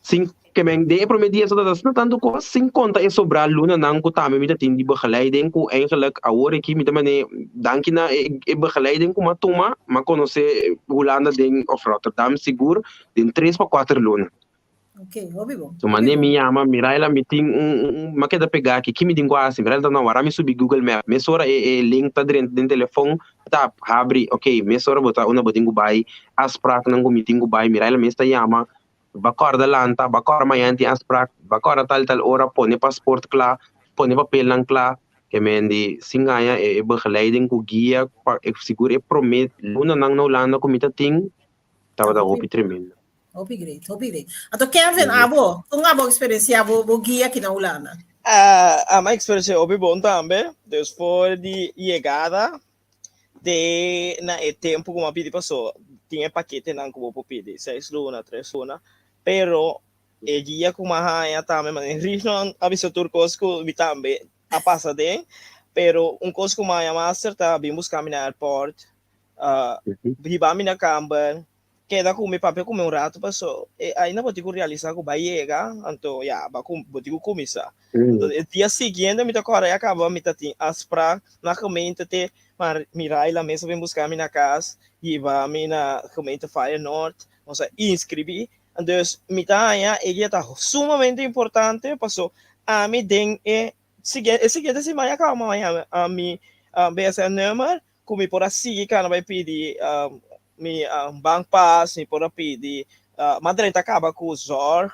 Sin ke men den e prome dia so ta asina tantu kos, sin konta e sobrá lunanan ku tambe mi ta tin di begeleiding ku eigenlijk awor aki mi ta manera danki na e begeleiding ku mi a tuma mi a konosé Hulanda den òf Rotterdam sigur den tres pa kuater luna. Ok, hopi bon. So manera mi yama Miraila mi tin un un mi a keda pegá aki, ki mi tin ku hasi? Miraila ta no wara mi subi Google Map mesora e e link ta drenta den telefon tap habri ok mesora bo ta unda bo tin ku bai afspraaknan ku mi tin ku bai Miraila mes ta yama Ba kòrda lanta, ba kòrda mañana tin afsprak, ba kòrda tal tal ora, pone pasport kla, pone papelnan kla. Ke men di sin gaña e e begeleiding ku guia pa e sigur e promé lunanan na Hulanda ku mi ta tin tabata hopi tremendo. Hopi great, hopi great. Anto Kevin, abo, kon abo a eksperensiá bo bo guia aki na Hulanda? Ami a eksperensiá hopi bon tambe. Dus for di yegada te na e tempu ku bo a pidi paso tin e paketenan ku bo por pidi, seis luna, tres luna, pero e guia ku mi a haña tambe manera Rignon a bisa tur kos ku mi tambe a pasa den, pero un kos ku mi a haña master ta bin buska mi na airport, hiba mi na kamber, Keda ku mi papia ku mi un ratu paso e ainda bo tin ku realisa ku ba yega anto ya ba ku bo tin ku kuminsá. Anto e dia siguiente mi ta kòrda ya kaba mi ta tin afsprak na gemeente te ma Miraila mes a bin buska mi na kas hiba mi na gemeente Feyenoord nos a inskribí dus mi ta haña e dia ta sumamente importante paso ami den e e siguiente siman ya kaba mi a haña mi BSN number ku mi por a sigui kana bai pidi mi bankpas, mi por a pidi mas drenta kaba ku zorg,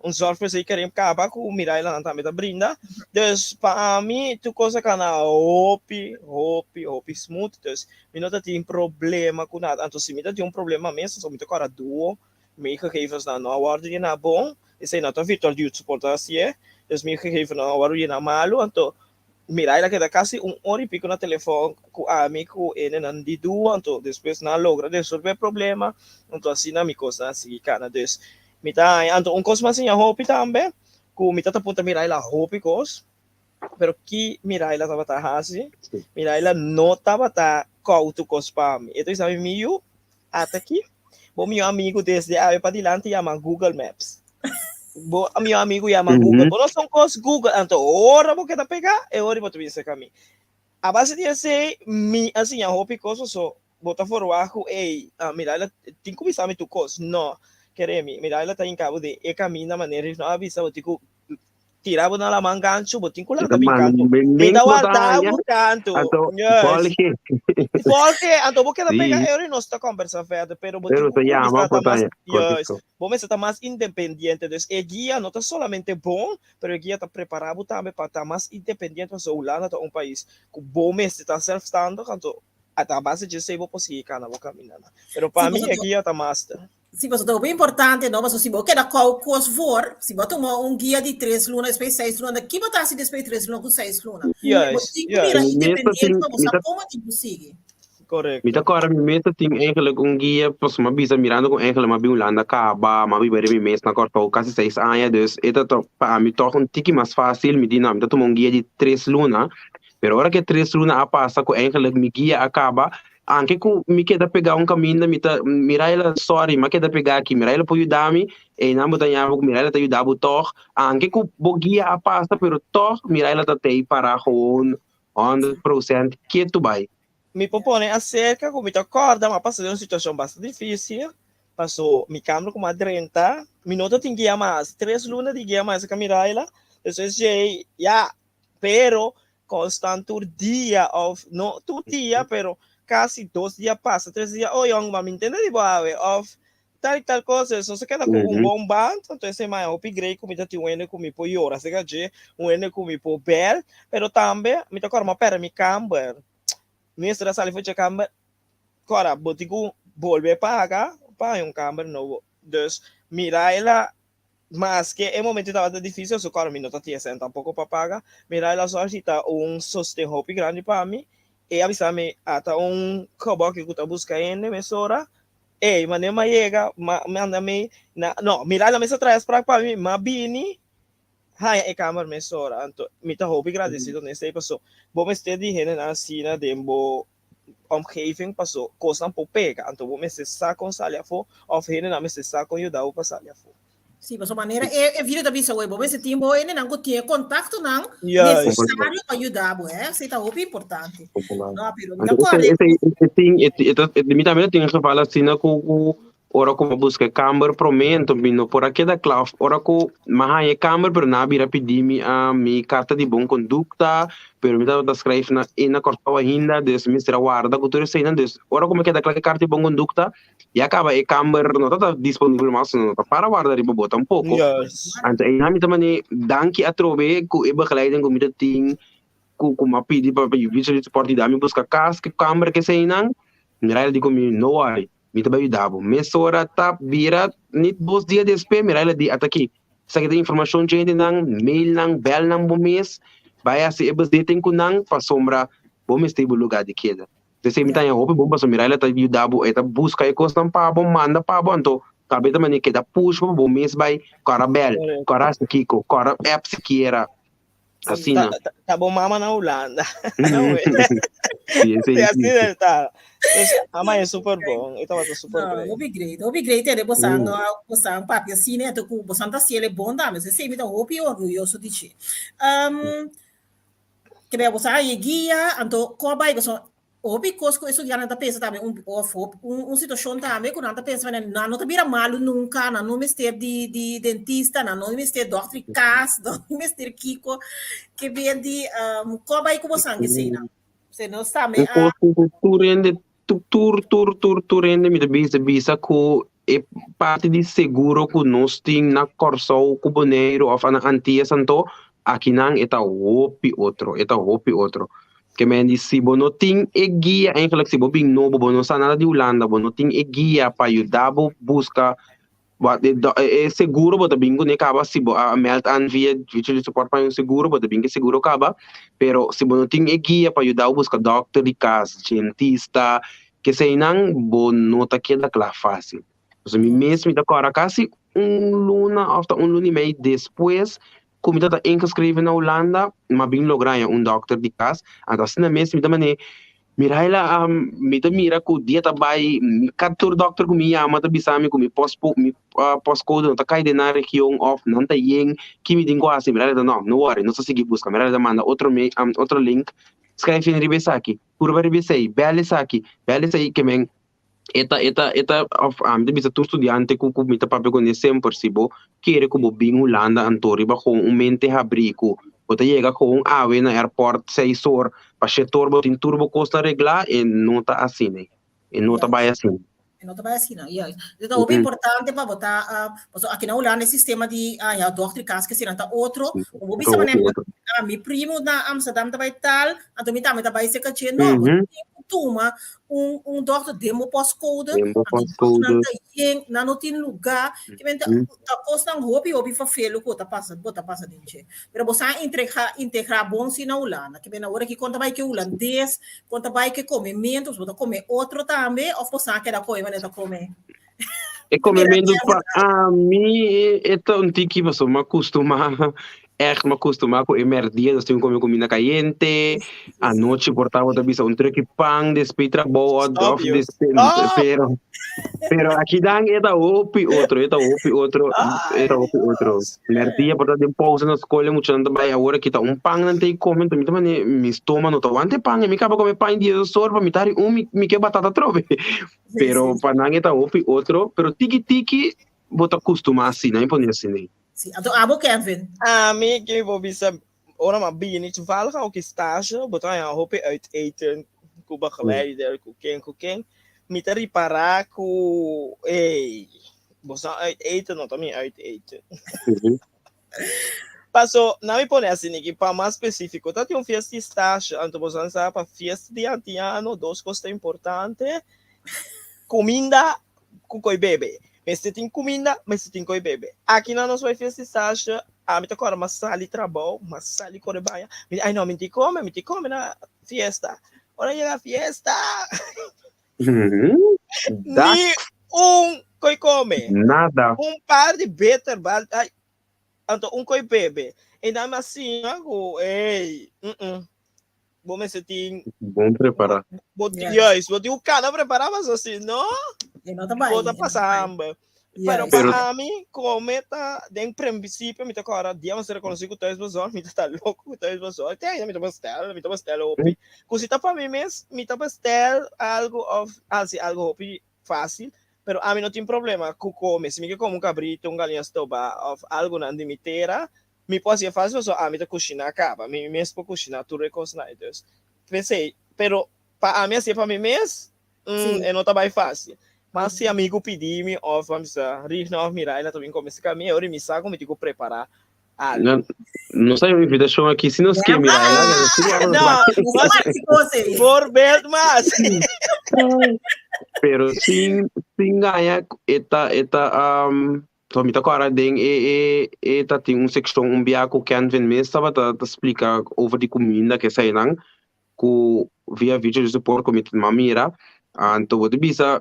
un zorgverzekering kaba ku Miraila tambe ta brinda. Dus pa ami tur kos a kana hopi, hopi, hopi smooth. Dus mi no ta tin problema ku nada. Anto si mi ta tin un problema mes, mi ta kòrda duo mi gegevensnan no a wòrdu yená bon, esei no ta Virtual Youth Support a hasié, dus mi gegevensnan a wòrdu yená malu, anto Miraila keda kasi un ora i piko na telefòn ku ami ku e nenan di duo, anto despues nan a logra resolve e problema, anto asina mi kosnan a sigui kana. Dus mi ta haña, anto un kos mi a siña hopi tambe, ku mi ta ta puntra Miraila hopi kos, pero ki Miraila tabata hasi? Miraila no tabata kou tur kos pa mi. E ta bisa mi, Mi yu, ata aki, bo mihó amigu desde awe padilanti yama Google Maps. Bo mi amigo yama Google. Bo no son kos Google. Anto ora bo keda pega, e ora bo ta bin serka mi. A base di esei, mi a siña hopi kos paso bo ta forwagt ku ey, Miraila tin ku bisa mi tur kos. No, kere mi, Miraila ta hinka bo den e kaminda manera no a bisa bo tin ku tira bo na laman ganchu, bo tin ku lanta bin kantu. Mi ta warda bo kantu. Yes. Volge, anto bo keda pega e ora nos ta kombersa verder, pero bo tin ku kuminsá ta mas, yes, bo mester ta mas independiente. Dus e guia no ta solamente bon, pero e guia ta prepará bo tambe pa ta mas independiente, pasobra Hulanda ta un pais ku bo mester ta sèlfstandig, anto a base dje esei bo por sigui kana bo kamindanan. Pero pa mi e guia ta master. Si, pasobra ta hopi importante, no? Pasobra si bo keda kou kos voor, si bo a tuma un guia di tres luna, despues seis luna, ki bo ta hasi despues di tres luna ku seis luna? Bo tin ku bira independiente pa bo sa komo tin ku sigui. Korekto. Mi ta kòrda mi mes ta tin eigenlijk un guia, pasobra mi a bisa mirando ku eigenlijk mi a bin Hulanda kaba, mi a biba riba mi mes na Kòrsou kasi seis aña, dus e ta pa ami tòg un tiki mas fásil, mi di no, mi ta tuma un guia di tres luna, pero ora ku e tres luna a pasa ku eigenlijk mi guia a kaba, Anke ku mi keda pegá un kaminda mi ta Miraila sorry m'a keda pegá aki Miraila por yuda mi einan bo ta ña bo ku Miraila ta yuda bo tòg anke ku bo guia a pasa pero tòg Miraila ta tei pará gewoon 100% ketu bai. Mi por pone aserka ku mi ta kòrda m'a pasa den un situashon basta difísil paso mi kambra ku m'a drenta mi no ta tin guia mas tres luna di guia mas ka Miraila despues djei ya pero Constant tur dia of no tur dia pero casi dos dia pasa tres dia oh yong ma mi ntende di bo awe of tal y tal cosa eso se keda cu un bon band anto esey maya hopi grey cu mi ta tin un hende cu mi por yora acerca dje un hende cu mi por bel pero tambe mi ta acorda mi a perde mi camber mi mester a sali for dje camber cora bo tin cu bolbe paga pa haña un camber nobo dus mira el a Maske e momento tabata difícil, su kòrda mi no ta tin e sèn tampoko pa paga. Mira el a sòrg si ta un sosten hopi grandi pa mi. E a bisa mi ata un kòbòki ku ta buska hende mesora. Ey, manera mi a yega, mi a manda mi na, no, mira el a mester traha sprak pa mi, mi a bini haña e kamer mesora. Anto mi ta hopi gradesido na esei paso bo mester di hendenan asina den bo omgeving paso kosnan por pega anto bo mester sa kon sali afó òf hendenan mester sa kon yuda bo pa sali afó. Sí, paso manera e, e video ta bisa hoy, bo mester tin bo hendenan ku tin e kontaktonan Juist. nesesario pa yuda bo, eh. Esei ta hopi importante. No, pero mi ta Anto kòrda esei, esei, e tin, e, e, e, mi tambe tin geval asina ku, ku Ora ku mi a buska e kamber promé, enton mi no por a keda kla. Òf ora ku mi a haña e kamber, pero nan a bira pidi mi mi karta di bon kondukta, pero mi tabata skrijf na e na Kòrsou ainda, dus mi mester a warda ku tur eseinan. Dus ora ku mi a keda kla ku e karta di bon kondukta, ya kaba e kamber no tabata disponibel mas, no ta para warda riba bo tampoko. Anto einan mi ta manera danki atrobe ku e begeleiding ku mi ta tin, ku ku mi a pidi pa Visual Support yuda mi buska kas, ku kamber ku eseinan, mi Rael di ku mi, no worry. Mi ta bai yuda bo. Mesora ta bira nit dos dia despues, mira el a di, ata aki. Esaki ta informashon dje hendenan, mail nan, bel nan bo mes, bai hasi e bezetting ku nan pasobra bo mester bo lugar di keda. P'esei mi ta haña hopi bon pasobra mira el a ta yuda bo, e ta buska e kosnan pa bo, manda pa bo, anto kab'e ta manera keda push bo pa bo mes bai kòrda bel, kòrda hasi kiko, kòrda app sikiera. Asina. Ta, ta bo mama na Hulanda. Sí, sí, Sí, asina ta. Dus, mama é super bom. E tabata super No, great. hopi great, hopi great ere bosan, bosan papia asina, anto ku bosan ta hasiel e bon tambe. Esei mi ta hopi orguyoso di dje. Um, ke bia bosan haña e guia, anto kon a bai bosan Hopi kos ku e studiantenan ta pensa tambe un òf un un situashon tambe ku nan ta pensa nan no ta bira malu nunka, nan no mester di di dentista, nan no mester dòkter di kas, nan no mester kiko ke bien di kò bai ku bo san eseinan. Se nos tambe Un a kos ku tur hende tur tur tur tur hende mi ta bisa bisa ku e parti di seguro ku nos tin na Kòrsou ku Boneiru òf na Antias anto akinan e ta hopi otro e ta hopi otro. Ke men di si bo no tin e guia, eigenlijk si bo bin nobo, bo no sa nada di Hulanda, bo no tin e guia pa yuda bo buska wat e, e seguro bo ta bin kuné kaba, si bo a meld aan via Virtual Support pa un seguro, bo ta bin ku e seguro kaba, pero si bo no tin e guia pa yuda bo buska dòkter di kas, dentista, keseinan bo no ta keda kla fásil. Pasobra mi mes mi ta kòrda kasi un luna òf ta un luna i mei despues Ku mi ta ta ingeschreven na Hulanda, m'a bin logra haña un dòkter di kas. Anto asina mes mi ta manera, Miraila, mi ta mira ku dia ta bai, mi ka tur dòkter ku mi yama ta bisa mi ku mi mi postcode no ta kai den nan region òf nan ta yen, ki mi tin ku hasi? Miraila ta, no, no wòri, nos ta sigui buska. Miraila ta manda otro otro link, skrijf in riba esaki, purba riba esei, bèl esaki, bèl esei, ke men E ta, e ta, e ta, of ami ta bisa tur studiante ku ku mi ta papia kuné semper, si bo kere ku bo bin Hulanda anto riba kon un mente habrí ku bo ta yega kon awe na airport seis or pa shete or bo tin tur bo kosnan reglá, e no ta asina, e no ta bai asina. E no ta bai asina, juist. E ta hopi importante pa bo ta, pasobra aki na Hulanda e sistema di ya dòkter kas ke asina ta otro, ku bo bisa manera mi primo na Amsterdam ta bai tal, anto mi tambe ta bai serka dje, no, bo tin ku tuma un un dokter den bo postcode, Den bo anto postcode. nan ta yen, nan no tin lugá, ke men ta ta kosnan hopi hopi vervelu ku ta pasa bo ta pasa den dje. Pero bo sa integrá integrá bon si na Hulanda, ke men awor aki kon ta bai ke hulandes, kon ta bai ke komementu, bo ta kome otro tambe òf bo sa keda kome manera ta kome? E komementu pa ami e ta un tiki pasobra mi a kustumá. Echt m'a kustumá ku e mèrdia nos tin ku kome kuminda kayente, anochi por tabata bisa un treki pan despues trabou òf Stop, òf yo. despues Stop! pero pero akinan e ta hopi otro, e ta hopi otro, e ta Ay, hopi otro. Dios. Mèrdia por ta den pousa na skol e muchanan ta bai awor a kita un pan nan ta i kome enton mi ta mane mi stoma no ta wanta e pan e mi kaba kome pan di esos sor pa mi ta hari un mi mi ke batata atrobe. Pero pa nan e ta hopi otro, pero tiki tiki bo ta kustumá asina, mi pone asina. Sí, anto abo Kevin. Ami ke bo bisa ora m'a bini toevallig ook in stage, bo ta haña hopi uit eten ku begeleider, ku ken ku ken. Mi ta ripará ku ey, bo sa uit eten no ta mi uit eten. Paso, na mi pone asina ki pa mas spesífiko, ta tin un fiesta di stage, anto bo sa pa fiesta di antiano dos kos ta importante, kuminda ku koi bebe. Mester tin kuminda, mester tin koi bebe. Aki nan nos bai fiesta di stage, ami ta kòrda m'a sali trabou, m'a sali kore baña, mi di, ay no, mi tin kome, mi tin kome na fiesta. Ora yega fiesta, ni un koi kome. Nada. Un par di bitterbal, ay, anto un koi bebe. I nan m'a siña ku, ey, Bo mester tin. Bon prepará. Bo, juist, bo tin un kana prepará pasobra si no, E no ta bai. bo ta pasa hamber. Pero Pero pa ami, kome ta den prinsipio mi ta kòrda dia mi a ser rekonosí ku thuisbezorgd, mi ta ta loko ku thuisbezorgd. Te ainda mi ta bestèl, mi ta bestèl hopi. Ku si ta pa mi mes, mi ta bestèl algu òf hasi algu hopi fásil, pero ami no tin problema ku kome. Si mi ke kome un kabrito, un galiña stobá òf algunan di mi tera, Mi por hasié fácil pasobra ami ta kushiná kaba, mi mes por kushiná tur e kosnan ei. Dus, p'esei, pero pa ami hasié pa mi mes, mm, e no ta bai fácil. Mas si amigu pidi mi òf a bisa Rigna òf Miraila ta bin kome serka mi, e ora mi sa ku mi tin ku prepará algu. No, nos hay un invitacion aki si nos ke Miraila, Ah, nos tin no, Nos mas voorbeeld mas. Pero sin sin gaña e ta e ta um, So mi ta kòrda den e e e ta tin un sekshon un bia ku Kenvin mes tabata ta splika over di kuminda ke eseinan ku via video di support ku mi ta mira. Anto bo ta bisa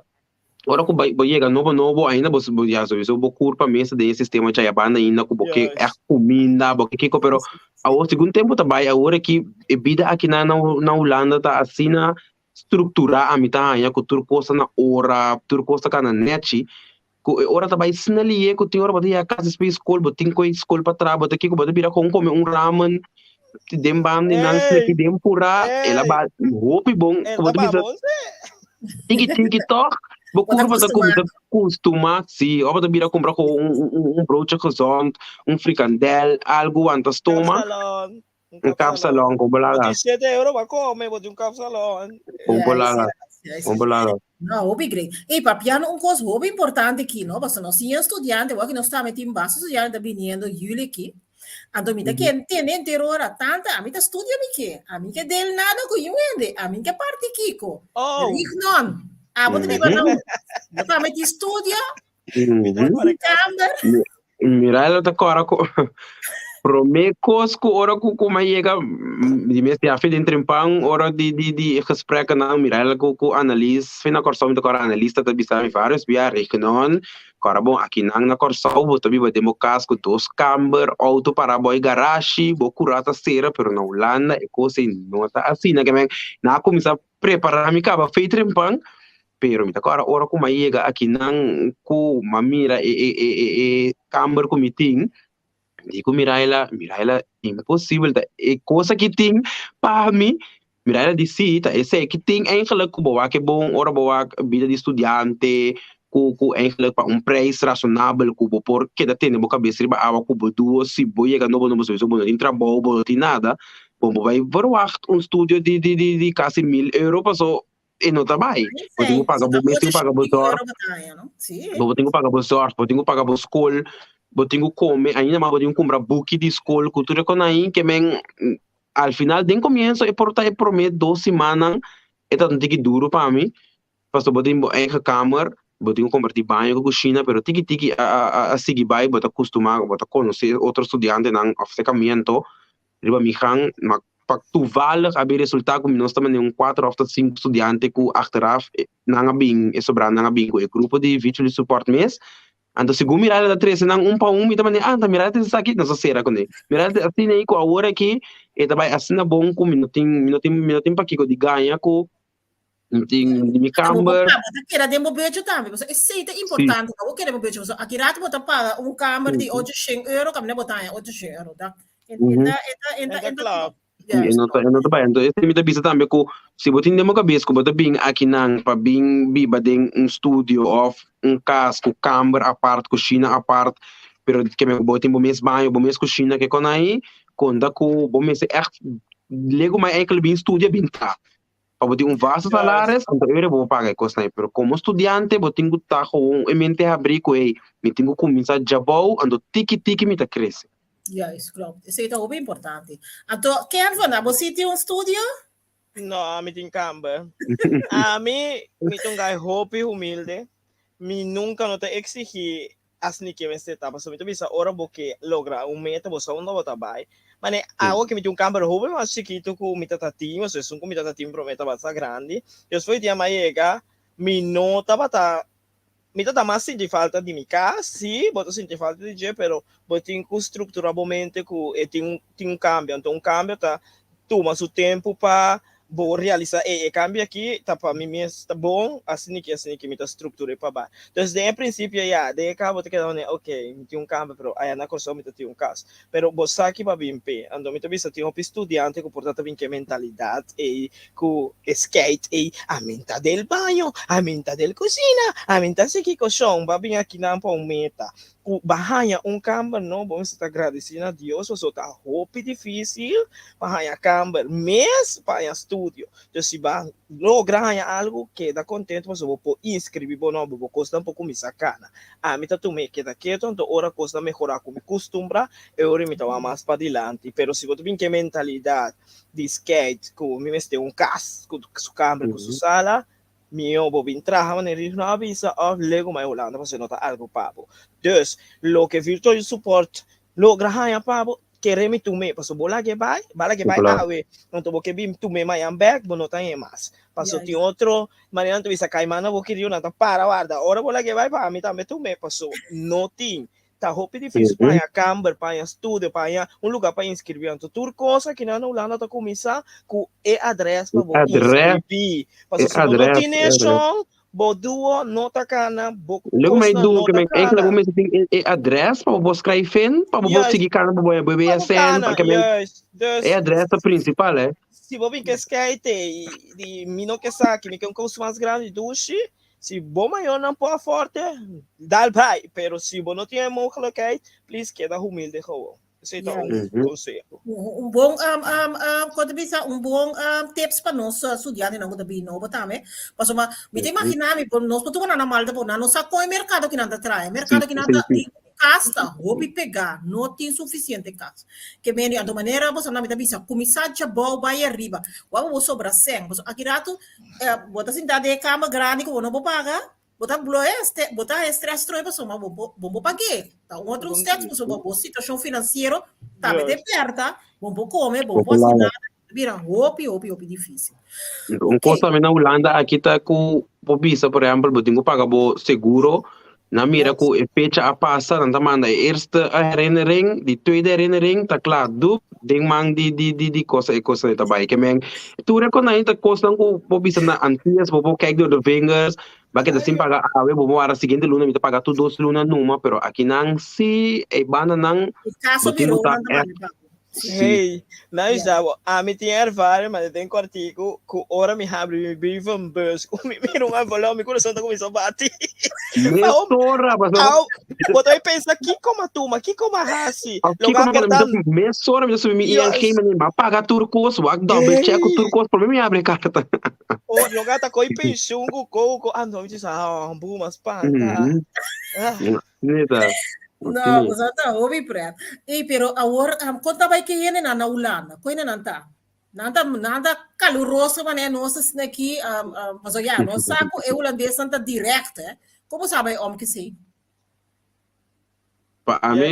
ora ku bai bo yega nobo nobo ainda bo bo ya souiso bo kurpa mes ta den e sistema chayabanda ainda ku bo ke ègt kuminda bo ke kiko pero awor segun tempu ta bai awor aki e bida akinan na na Hulanda ta asina strukturá ami ta haña ku tur kos ta na ora tur kos ta kana nèchi ku e ora ta bai snel ku tin ora bo ta yega kas despues di skol bo tin ku e skol pa traha bo ta kiko bo ta bira kon kome un ramen den banda di nan sneki den purá el a ba hopi bon ku bo ta bisa tiki tiki tòg bo kurpa ta kuminsá kustumá si òf bo ta bira kumpra ku un broodje gezond un frikandel algu wanta stoma un kapsalon ku bolada Bo tin 7 euro pa kome bo tin un kapsalon un bolada un bolada No, hopi great. Ey, papiando un kos hopi importante aki, no? Pasobra nos tin estudiante, wak nos tambe tin basta estudiante ta biniendo juli aki. Anto mi ta ken tende entero ora, tanta, ami ta studia mi ke. Ami ke del nada ku yu hende, ami ke parti kiko. Oh. Rignon, abo ta biba na Bo tambe tin studia, bo tin kamer. Miraila ta kòrda ku promé kos ku ora ku ku m'a yega di mes ya den trempan ora di di di e gespreknan Miraila ku ku Annelies fe na Kòrsou mi ta kòrda Annelies ta ta bisa mi vários bia Rignon kòrda bon akinan na Kòrsou bo ta biba den bo kas ku dos kamber outo pará bo e garashi bo kura ta sera pero na Hulanda e kos ei no ta asina ke men nan a kuminsá prepará mi kaba fe trempan Pero mi ta kòrda ora ku mi a yega akinan ku mi a mira e e e e e kamber ku mi tin, di ku Miraila, Miraila imposibel ta e kos aki tin pa mi. Miraila di si, ta esei ki tin eigenlijk ku bo wak e bon ora bo wak bida di studiante ku ku eigenlijk pa un prijs rasonabel ku bo por keda tene bo kabes riba awa ku bo duo si bo yega nobo nobo sowieso bo no tin trabou bo no tin nada, bo bo bai verwacht un studio di di di di kasi mil euro paso e no ta bai. Bo tin ku paga bo mes, tin ku paga bo zorg. Bo tin ku paga bo zorg, bo tin ku paga bo skol, bo tin ku kome, ainda mas bo tin ku kumpra buki di skol ku tur e konai ke men al final den komienso e por ta e prome dos simannan e ta un tiki duru pa mi, pasobra bo tin bo eigen kamer, bo tin ku komparti baño ku kushina, pero tiki tiki a a a sigui bai bo ta kustumá, bo ta konosé otro studiantenan òf sekamiento Riba mi gang, ma pa toevallig a bin resulta ku mi nos ta manda un kuater òf tot sinku studiante ku achteraf nan a bin, e sobrá nan a bin ku e grupo di Virtually Support mes. Anto segun Miraida ta trese nan un pa un, mi ta manda, ah, ta Miraida trese esaki, nos a sera kuné. Miraida asina ei ku awor aki e ta bai asina bon ku mi no tin, mi no tin, mi no tin pakiko di gaña ku mi tin di mi Bo kamber. bo ta keda den bo becho tambe, pasobra esei ta importante, pa bo keda den bo becho, pasobra aki rato bo ta paga un kamber di 800 euro, kaminda bo ta haña 800 euro, ta e ta e ta e ta E ta e ta klap. E no ta, e no ta bai. Entonces, mi ta bisa tambe ku si bo tin den bo kabes ku bo ta bin akinan pa bin biba den un studio òf un kas ku kamber apart, kushina apart, pero ke men ku bo tin bo mes baño, bo mes kushina ke kon ahi, konta ku bo mester ègt legu mai eikel bin studia bin traha. Pa bo tin un vaste salaris, anto e ora bo por paga e kosnan ei. Pero komo studiante bo tin ku ta gewoon e mente habrí ku hey, mi tin ku kuminsá djabou, anto tiki tiki mi ta krese. Juist, klopt. Esei ta hopi importante. Anto, Kenvin, abo si tin un studio? No, ami tin kamber. Ami, mi ta un guy hopi humilde. Mi nunca no ta exigi asina ke mester ta. Pasobra mi ta bisa ora bo ke logra un meta, bo sa unda bo ta bai. Mane, awo ke mi tin un kamber hopi mas chikitu ku mi ta tin, pasobra esun ku mi ta tin prome tabata grandi. Despues di dia mi a yega, mi no tabata Mi ta ta mas sinti falta di mi kas, sí, bo ta sinti falta di dje, pero bo tin ku strukturá bo mente ku e tin tin un kambio. Anto un kambio ta tuma su tempu pa bo realisá, ey, e kambio aki ta pa mi mes ta bon, asina ki asina ki mi ta struktur'é pa bai. Entonces den e prinsipio ya, den e kaba bo ta keda manera, ok, mi tin un kambio, pero aya na Kòrsou mi ta tin un kas. Pero bo sa ki pa bin p'e. Anto mi ta bisa tin hopi studiante ku por ta ta bin ku e mentalidat ei, ku e skeit ei, ami ta del baño, ami ta del kusina, ami ta sigui koshon, bo a bin akinan pa un meta. Ku bo a haña un kamber no, bo mester ta gradisí na Dios pasobra ta hopi difísil pa haña kamber mes pa haña studio. Entonces si bo a logra haña algu, keda kontentu pasobra bo por inskribí bo nobo, bo kosnan por kuminsá kana. Ami ta tuma e keda ketu, anto ora kosnan mehorá ku mi kustumbrá, e ora mi ta wak mas padilanti. Pero si bo ta bin ku e mentalidat di skeit ku mi mester un kas ku su kamber ku su sala, mihó bo bin traha manera di no a bisa òf legu mai Hulanda pasobra no ta algu pa bo. Dus, loke Virtual Youth Support Logra haña pa bo, kere mi tum'é, pasobra bo lag'é bai, bo a lag'é bai awe, anto bo ke bin tum'é mañan bèk, bo no ta hañ'é mas. Pasobra tin otro manera nan ta bisa, kaiman na boki riu, nan ta para warda, ora bo lag'é bai pa ami tambe tum'é, pasobra no tin. Ta hopi difísil pa haña kamber, pa haña studio, pa haña un lugá pa inskribí. Anto tur kos akinan na Hulanda ta kuminsá ku e adrès pa bo inskribí. Pasobra si bo no tin neshon, Bo duo no ta kana, bo Luego mij kosnan duo no ke ta men eigenlijk kana. bo mester tin e, e adres pa bo por schrijven, pa bo por Juist, sigui kana pa bo bo pa bo BSN, kana, pa ke men juist. Dus, e adres ta principal hè. si bo bin ke skeite i di mi no ke saki, mi ke un kos mas grandi dushi, si bo mayornan por aforte, dal bai. Pero si bo no tin e mogelijkheid, please keda humilde gewoon. Esei ta un konseho. Un bon, um, um, um, kon ta bisa, un bon um, tips pa nos uh, studiantenan ku ta bini nobo tambe. Pasobra mi ta imaginá mi, por nos por tuma nan na malta, por nan no sa kon e merkado ki nan ta trae. Merkado ki nan ta di kas ta hopi pegá, no tin sufisiente kas. Ke mende, anto manera boso nan mi ta bisa, kuminsá djabou bai ariba. Wak bo sobra sèn. Pasobra aki ratu, eh, bo ta sintá den e kama grandi ku bo no por paga, Bo ta bloe este, bo ta stress troe pasobra bo bo bo bo pag'é. Ta un otro steps pasobra bo situashon finansiero tambe ta perta, bo bo kome, bo bo hasi nada, ta bira hopi hopi hopi difísil. Un kos tambe na Hulanda aki ta ku bo bisa por ehèmpel bo tin ku paga bo seguro, nan mira ku e fecha a pasa, nan ta manda e eerste herinnering, di tweede herinnering ta kla, dup, den man di di di di cosa e cosa ta bai. Ke men tur e konai ta kosnan ku bo bisa na Antillas bo por kijk door de vingers, ba keda sin paga awe, bo por wara siguiente luna mi ta paga tur dos luna numa, pero akinan si e bandanan E kaso bo tin ku biró ta nan ta echt manda pago. si. Hey, nou is dat ami tin ervaring, maar den kwartier ku ora mi habri mi brievenbus, ku mi mira un envelop, mi kurason ta kuminsá bati. Mesora, pasobra. Au, bo ta pensa kiko m'a tuma, kiko m'a hasi. Au, Lo kiko ga m'a apertá. Mesora mi ta subi mi ING, Juist. mi m'a paga tur kos, wak double check ku tur kos, promé mi habri e karta. Oh, lo ga ta koi pensioen ku koko, anto mi dice, ah, bu, m'a spanta. Ah. Neta. No, bo sa ta hopi pret. Ey, pero awor, kon ta bai ke hendenan na Hulanda? Kon hendenan ta? Nan ta, nan ta kaluroso manera nos asina aki, pasobra ya, nos sa ku e hulandesnan ta direct, eh. Kon bo sa bai om ke esei? Pa ami,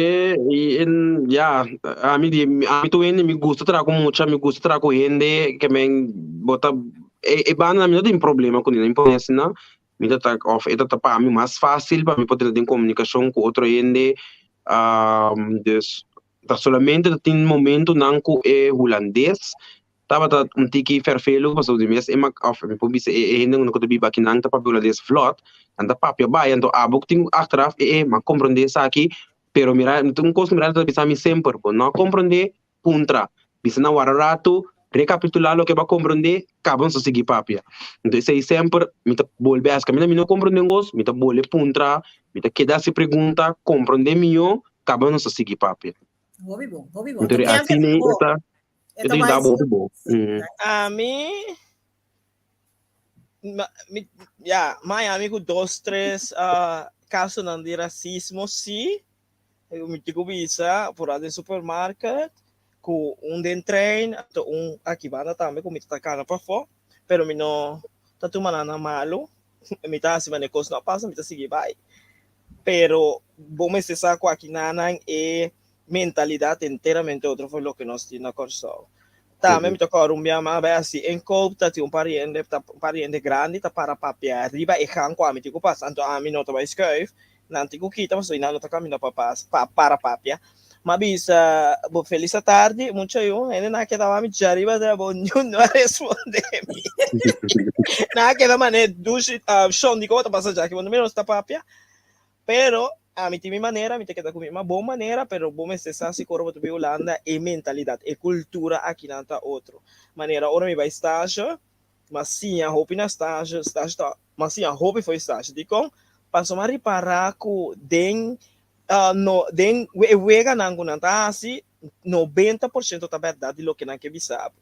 en, ya, ami di, ami tur hende, mi gusta traha ku mucha, mi gusta traha ku hende, ke men, bo ta, e, e banda mi no tin problema ku nan, mi pone asina. Mi ta ta òf e ta ta pa mi mas fásil pa mi por drenta den komunikashon ku otro hende. Dus ta solamente ta tin momentunan ku e hulandes tabata un tiki fèrfelu pasobra di mes e mak òf mi por bisa e hende ku ta biba akinan ta papia hulandes vlòt, nan ta papia bai anto abo ku tin ku achteraf e e m'a komprondé esaki pero mira un kos ku mi ta bisa mi semper bo no a komprondé puntra, bisa nan wara ratu, rekapitulá loke bo a komprondé, kaba nos ta sigui papia. Anto esei semper mi ta bolbe hasi, kaminda mi no komprondé un kos, mi ta bolbe puntra, mi ta keda hasi pregunta, komprondé mihó, kaba nos ta sigui papia. Hopi bon, hopi bon. Anto asina e ta, e ta yuda bo hopi bon. Ami, mi, ya, Miami ku dos, tres kasonan di rasismo sí, Mi tin ku bisa por den supermarket ku un den trein anto un aki banda tambe ku mi ta kana pafó pero mi no ta tuma nan na malu mi ta hasi manera kos no a pasa mi ta sigui bai pero bo mester sa ku aki nan e mentalidat enteramente otro for loke nos tin na Kòrsou tambe mi ta kòrda un bia mas bai hasi inkoop ta tin un pariente un pariente grandi ta para papia riba e gang ku ami tin ku pasa anto ami no ta bai skuif Nan tin ku kita pasobra nan no ta kaminda pa pas pa para papia. M'a bisa bo felis atardi mucha yu hende nan a keda wak mi djariba dja bo niun no a responde mi. Nan a keda manera dushi shon dikon bo ta pasa djaki bo no mira nos ta papia. Pero ami tin mi manera mi ta keda ku mi ma bon manera pero bo mester sa si ora bo ta bin Hulanda e mentalidat e kultura akinan ta otro. Manera ora mi bai stage m'a siña hopi na stage stage ta M'a siña hopi for e stage. Dikon? Pasobra m'a ripará ku den no den e weganan ku nan ta hasi, 90% ta bèrdat di loke nan ke bisa bo.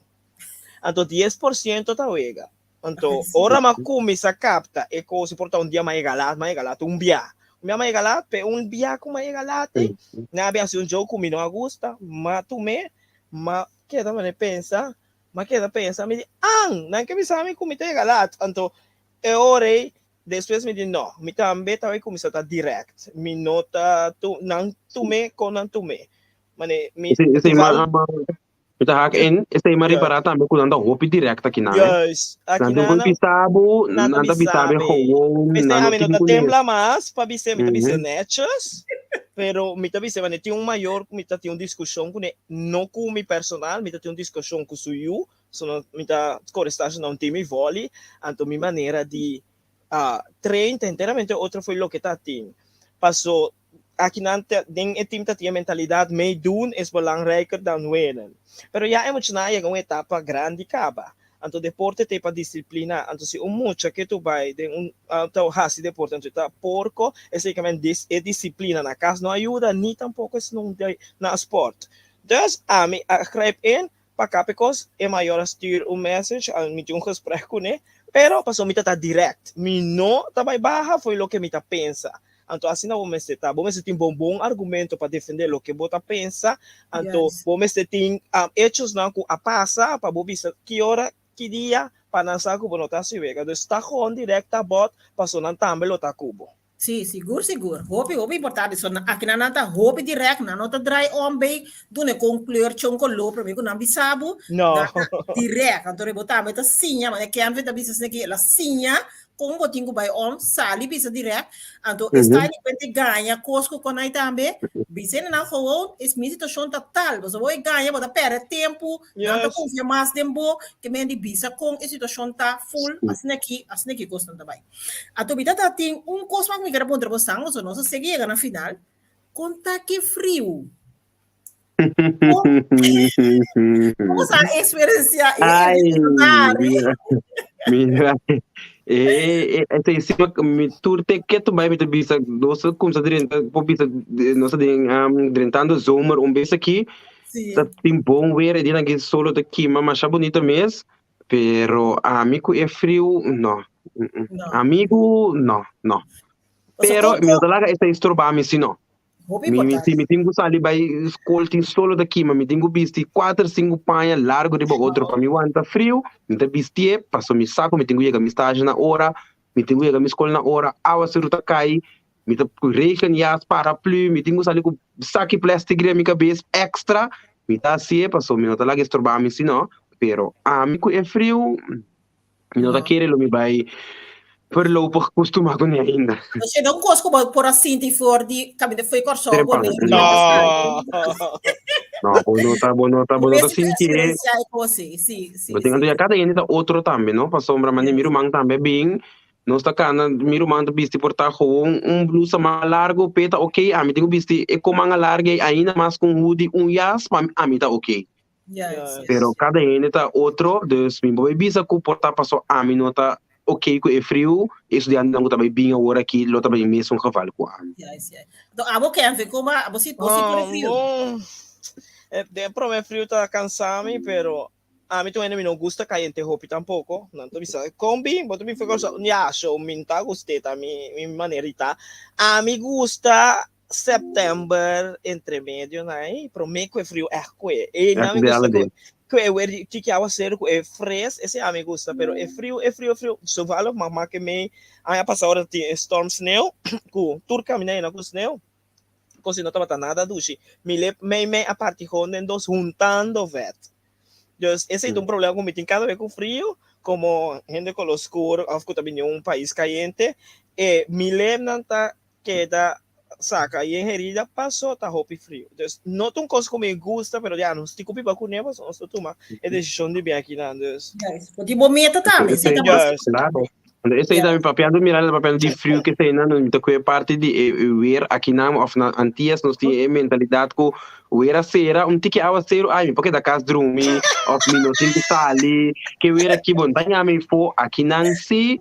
Anto 10% ta wega. Anto ora m'a kuminsá kapta e kos, por ta un dia m'a yega lat, m'a yega lat un bia. Un bia m'a yega lat, pe un bia ku m'a yega lat ei, nan a bin hasi un joke ku mi no a gusta, m'a tum'é, m'a keda manera pensa, M'a keda pensa, mi di, An! Nan ke bisa mi ku mi ta yega lat. Anto e ora ei, despues mi di, No, mi tambe ta bai kuminsá ta dirèkt. Mi no ta tu nan tum'é kon nan tum'é. Mane mi Esei, esei ma, total. ma, mi ta hak in, esei m'a ripará tambe ku nan ta hopi dirèkt akinan, eh. Juist, Nan tin akinan ku nan bisa bo, nan ta nan ta bisa bisa bo mi. gewoon, P'esei nan no ami no tin ta ku ne. tembla mas pa bis'é, mi ta bis'é Mhm. nètjes. Pero mi ta bisa wanneer tin un mayor ku mi ta tin un diskushon kuné, no ku mi personal, mi ta tin un diskushon ku su yu, so no mi ta kore stasha na un team i vòli, anto mi manera di train ta enteramente otro for loke ta tin. Paso akinan ta den e team ta tin e mentalidat meedoen is belangrijker dan winnen. Pero ya e muchanan a yega un etapa grandi kaba. Anto deporte ta e pa disiplina. Anto si un mucha ke tu bai den un ta hasi deporte anto e ta porko, esei ke men e disiplina na kas no a yuda ni tampoko esnan na sport. Dus ami a grijp in pa kap e kos, e mayor a stuur un message, mi tin un gesprek kuné, pero pasobra mi ta ta direct, mi no ta bai baha fo'i loke mi ta pensa. Anto asina bo mester ta. Bo mester tin bo bon argumento pa defende loke bo ta pensa. Anto bo mester tin hechosnan ku a pasa pa bo bisa ki ora, ki dia pa nan sa ku bo no ta hasi wega. Dus ta gewoon direct ta bot paso nan tambe lo ta ku bo. Sí, sigur sigur. Hopi hopi importante. So akinan nan ta hopi direct, nan no ta draai om bay duna e kon kleurtje un koló promé ku nan bisa bo. No. Nan ta direct. Anto bo tambe ta siña, manera Kenvin ta bisa esaki, el a siña Kon bo tin ku bai om, sali bisa direct. Anto mm -hmm. esta di puente gaña kos ku konai tambe. Bisa nan gewoon, is mi situashon ta tal. Bo bo gaña, bo ta perde tempo, yes. Nan ta konfia mas den bo, ke men di bisa kon e situashon ta full, asina ki, asina ki kos nan ta bai. Anto mi ta tin un kos mas mi kere puntra bo san, so nos a segi yega na final. Kon ta ki friu? Como sa experiencia? Ay, mira, mira. Eh, mi tour te keto bai mi te bisa nos kumsa drenta po bisa nos den um, drentando zomer un bes aki. Sí. Ta tin bon weer e dina ki solo te kima masha bonito mes, pero ami ku e friu no. No. Amigo no, no. Pero mi no ta laga esei stroba mi si no. Hopi Mi, mi, importante. si mi tin ku sali bai skol tin solo ta kima, mi tin ku bisti kuater, sinku paña largu riba otro pa mi wanta friu, mi ta bistié paso mi sa ku mi tin ku yega mi stage na ora, mi tin ku yega mi skol na ora, awaseru ta kai, mi ta ku regenjas, paraplu, mi tin ku sali ku saki plastic riba mi kabes extra, mi ta hasié paso mi no ta laga e stroba mi si no, pero ami ku e friu, mi no ta No. kere lo mi bai. Voorlopig kustumá kuné ainda. Esei ta un kos ku bo por a sinti for di kaminda fo'i Kòrsou Trempan. Boneiru. No. No, bo no ta, bo no ta, bo no ta Bo sinti e. eksperensiá e kos ei, sí, sí, Bo tin sí. anto ya kada hende ta otro tambe, no? Pasobra mane mi ruman tambe a bin, nos ta kana, mi ruman ta bisti por ta gewoon un blusa mas largu, p'e ta oké, ami tin ku bisti e kon manga largu ei ainda mas ku un hoodie, un jas, pa ami ta oké. Yes, yes. Pero kada hende ta otro, dus mi por bai bisa ku por ta paso ami no ta oké ku e friu, e studiantenan ku ta bai bin awor aki lo ta bai mesun geval ku ami. Yes, yes. Anto abo Kenvin, kon ba abo si bo si por e friu? Bon, den prome friu ta kansa mi, pero ami tur hende mi no gusta kayente hopi tampoko. Nan ta bisa, kon bin? Bo ta bin for Kòrsou? Ya, so mi no ta gust'é, ta mi mi manera di ta. Ami gusta September entre medio na ei, promé ku e friu ègt kue. E Ègt nan mi de gusta ala ku den. ku e wer di tiki awaseru ku e fres, esei a mi gusta, pero e friu, e friu, e friu, toevallig ma mak e mei aña pasá ora tin e storm sneu ku tur kaminda yena ku sneu, kosi no tabata nada dushi. Mi lep mei mei a parti hon den dos huntando vèt. Dus esei ta un problema ku mi tin kada bes ku friu, komo hende koló skur òf ku ta bini un pais kayente, e mi lepnan ta keda saca y en herida paso ta hopi frio. Dus no ta un cos cu mi gusta, pero ya nos tin cu biba cu ne pasobra nos ta tuma e decision di bin akinan. Dus. Juist. Bo tin bo meta tambe. Esey ta mas Juist. Claro. Anto esey tambe papiando mira ta papiando di frio ke esey nan mi ta koe parti di e weer akinan of na Antillas nos tin e mentalidad ku weer a sera un tiki awaseru ay mi por keda kas drumi of mi no tin ku sali ke weer aki bo no ta yama efo akinan si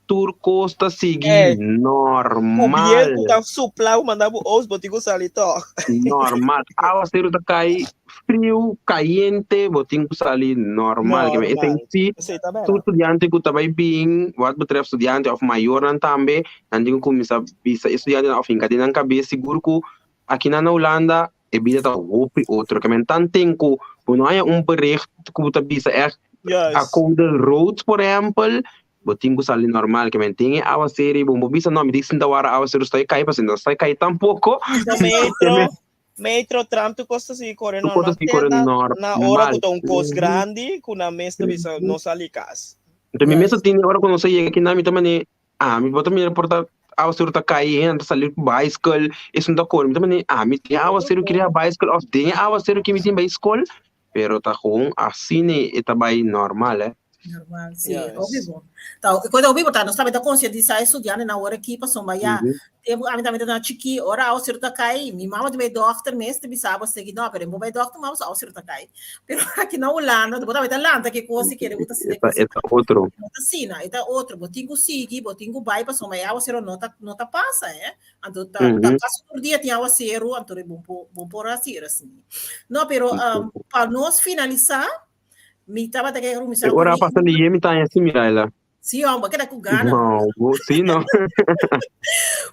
Tur kos ta sigui Eh, ku normal. bientu ta supla bo manda bo ous, bo tin ku sali tòg. Normal. Awaseru ta kai friu, kayente, bo tin ku sali normal. Ke men esei Normal. si Esei ta tur bèrdat. studiante ku ta bai bin, wat betreft studiante òf mayornan tambe, nan tin ku kuminsá bisa e studiantenan òf hinka den nan kabes sigur ku akinan na Hulanda e bida ta hopi otro. Ke men tanten ku bo no haña un bericht ku bo ta bisa ègt a Juist. koude rood por ehèmpel, Bo tin ku sali normal, ke men tin e awaseru i bo bo bisa no, mi tin sinta wara awaseru stoi kai, pasobra no stoi kai tampoko. No metro, metro, tram tur kos ta sigui kore Tur kos ta normal sigui te kore na na ora normal. ku ta un kos grandi ku nan mes ta bisa no sali kas. Enton mi mes ta tene ora ku nos a yega kinan mi ta mane, ah mi bo ta mira por ta awaseru ta kai hende ta sali ku baiskel, esun ta kore, mi ta mane, ah mi tin awaseru kria baiskel of den e awaseru ke mi tin bai skol, Pero ta gewoon asina e ta bai normal eh. Normal, sí, yes. Hopi bon. Ta, e cosa hopi importante, nos tambe ta concientisa e studiantenan awor aki pasobra ya, mm -hmm. Tempo ami tambe ta chiki, ora awaseru ta kai, mi mama ta bai dokter mes ta bisa bo segi no, pero bo bai dokter mama so awaseru ta kai. Pero aki na Hulanda, bo tambe ta lanta ki kos si kere bo ta E ta, e ta otro. No ta asina, e ta otro. Bo tin ku sigui, bo tin ku bai pasobra e awaseru no ta no ta pasa, eh. Anto ta, mm -hmm. ta casi tur dia tin aguacero, anto bon por, bon por hacer así. No, pero um, pa nos finalizar, mi taba te que rumisa. Ora pasa li mi ta así mira ela. Sí, hombre, queda con gana. No, bo, sí, no.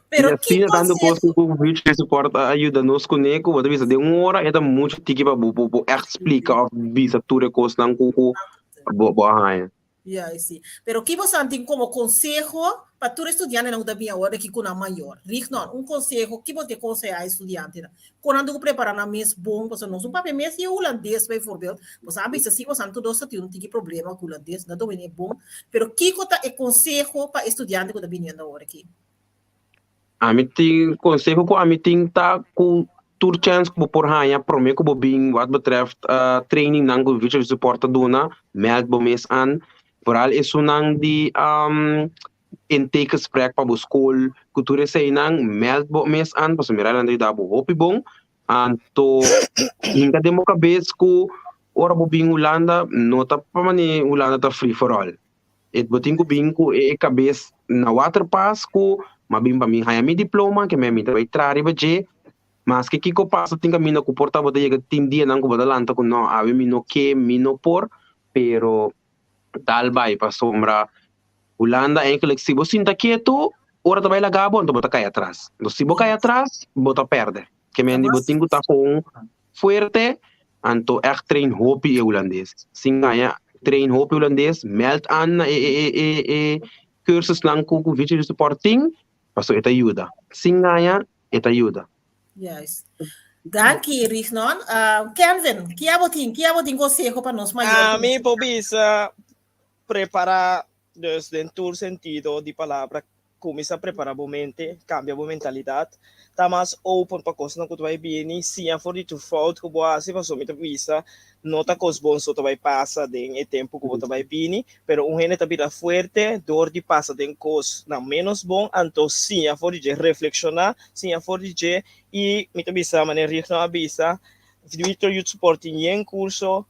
Pero e asina tanto cos ku future support ayuda nos kuné ku bo ta bisa den un ora e ta mucho tiki pa bo bo echt splika of bisa tur e kosnan ku ku bo bo a haña. Ya, sí. Pero ki bosan tin komo konseho pa tur e studiantenan ku ta bin awor aki ku nan mayor? Rignon, un konseho, ki bo te konsehá e studiantenan? Kon nan tin ku prepará nan mes bon? Pasobra nos un papia mes di e hulandes, bijvoorbeeld. Bosan a bisa si bosan tur dos ta tin un tiki problema ku hulandes, no ta dominé bon. Pero kiko ta e konseho pa e studiante ku ta biniendo awor aki? Ami tin konseho ku ami tin ta ku tur chèns ku bo por haña promé ku bo bin wat betreft trainingnan ku Virtual Support ta duna, mèld bo mes an. Vooral esunnan di intakegesprek pa bo skol ku tur eseinan, mèld bo mes an pasobra mira nan ta yuda bo hopi bon. Anto hinka den bo kabes ku ora bo bin Hulanda no ta pa manera Hulanda ta free for all. E bo tin ku bin ku e kabes na waterpas ku m'a bin pa mi haña mi diploma ke mi ta bai traha riba dje. Maske kiko pasa tin kaminda ku por ta bo ta yega tin dianan ku bo ta lanta ku no awe mi no ke mi no por pero dal bai pasobra Hulanda eigenlijk si bo sinta ketu ora ta bai laga bo anto bo ta kai atras. Anto si bo kai atras bo ta pèrdè. Ke mende bo tin ku ta kon fuerte anto echt train hopi e hulandes. Sin gaña train hopi hulandes, meld aan na e e e e cursusnan ku ku Vigil Support tin, pasobra e ta yuda. Sin gaña e ta yuda. Juist. Danki, Rignon. Uh, Kelvin, ki abo tin? Ki abo tin conseho pa nos mayor? Ami por bisa prepara. Dus den tur sentido di palabra kuminsá prepará bo mente, kambia bo mentalidat, ta mas open pa kosnan ku ta bai bini, siña for di tur fout ku bo hasi, pasobra mi ta bisa no ta kos bon so ta bai pasa den e tempu ku bo ta bai bini, pero un hende ta bira fuerte dor di pasa den kosnan ménos bon, anto siña for di dje, reflekshoná, siña for di dje i mi ta bisa manera Rigno a bisa, Virtual Youth Support tin yen kurso,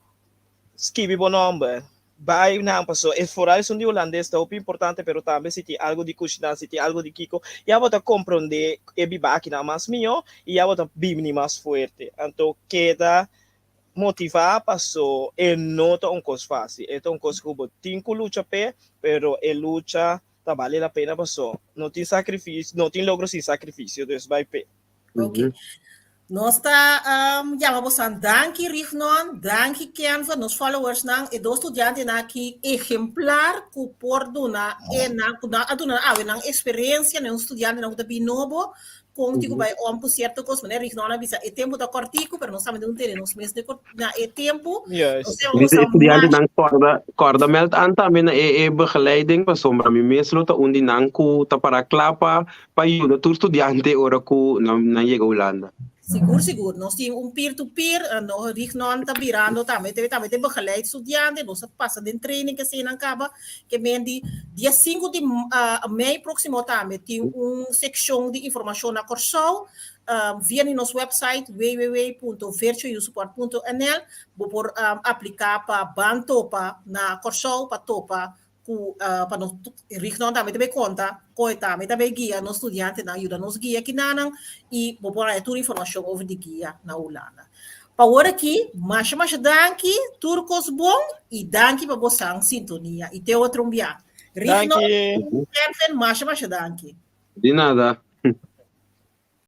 skibi bo nòmber, Bai nan paso e foral esun di hulandes ta hopi importante pero tambe si tin algo di kushina si tin algo di kiko ya bo ta kompronde e biba akinan mas miyo i ya bo ta bini mas fuerte anto keda motiva paso e no ta un kos fasil e ta un kos ku bo tin ku lucha p'e pero e lucha ta bale la pena paso no tin sakrifisio no tin logro sin sakrifisio dus bai p'e. Ok. Nos ta um, yama bosan danki Rignon, danki Kenva, nos followers nan, e dos studiantenan aki ejemplar ku por duna e nan, ku nan a duna awe nan experiencia na un studiantenan ku ta bin nobo, kon tin ku bai om ku cierto kos, manera Rignon a bisa, e tempo ta kortiku, pero nos tambe debe tene nos mes na e tempo. Juist. Nos yama Dice bosan estudiantenan korda, korda meld aan tambe na e, e begeleiding, pasobra mi mes lo ta un di nan ku ta para kla pa pa yuda tur studiante ora ku nan nan yega Hulanda. Sigur, sigur. Nos tin un peer-to-peer, no, Rignon ta birando tambe, te tambe te begeleid studiante, nos a pasa den training ke eseinan kaba, ke men di dia 5 di mei próximo tambe tin un sekshon di informashon na Kòrsou, via di nos website www.virtualyouthsupport.nl bo por apliká pa ban topa na Kòrsou pa topa ku pa nos Rignon tambe ta bay konta kon e tambe ta bay guia nos studiantenan, yuda nos guia kinanan i bo por haña tur informashon over di guia na Hulanda. Pa awor aki, masha masha danki, tur kos bon i danki pa bosan sintonia i te otro un bia. Rignon, Danki. Kevin, masha masha danki. Di nada.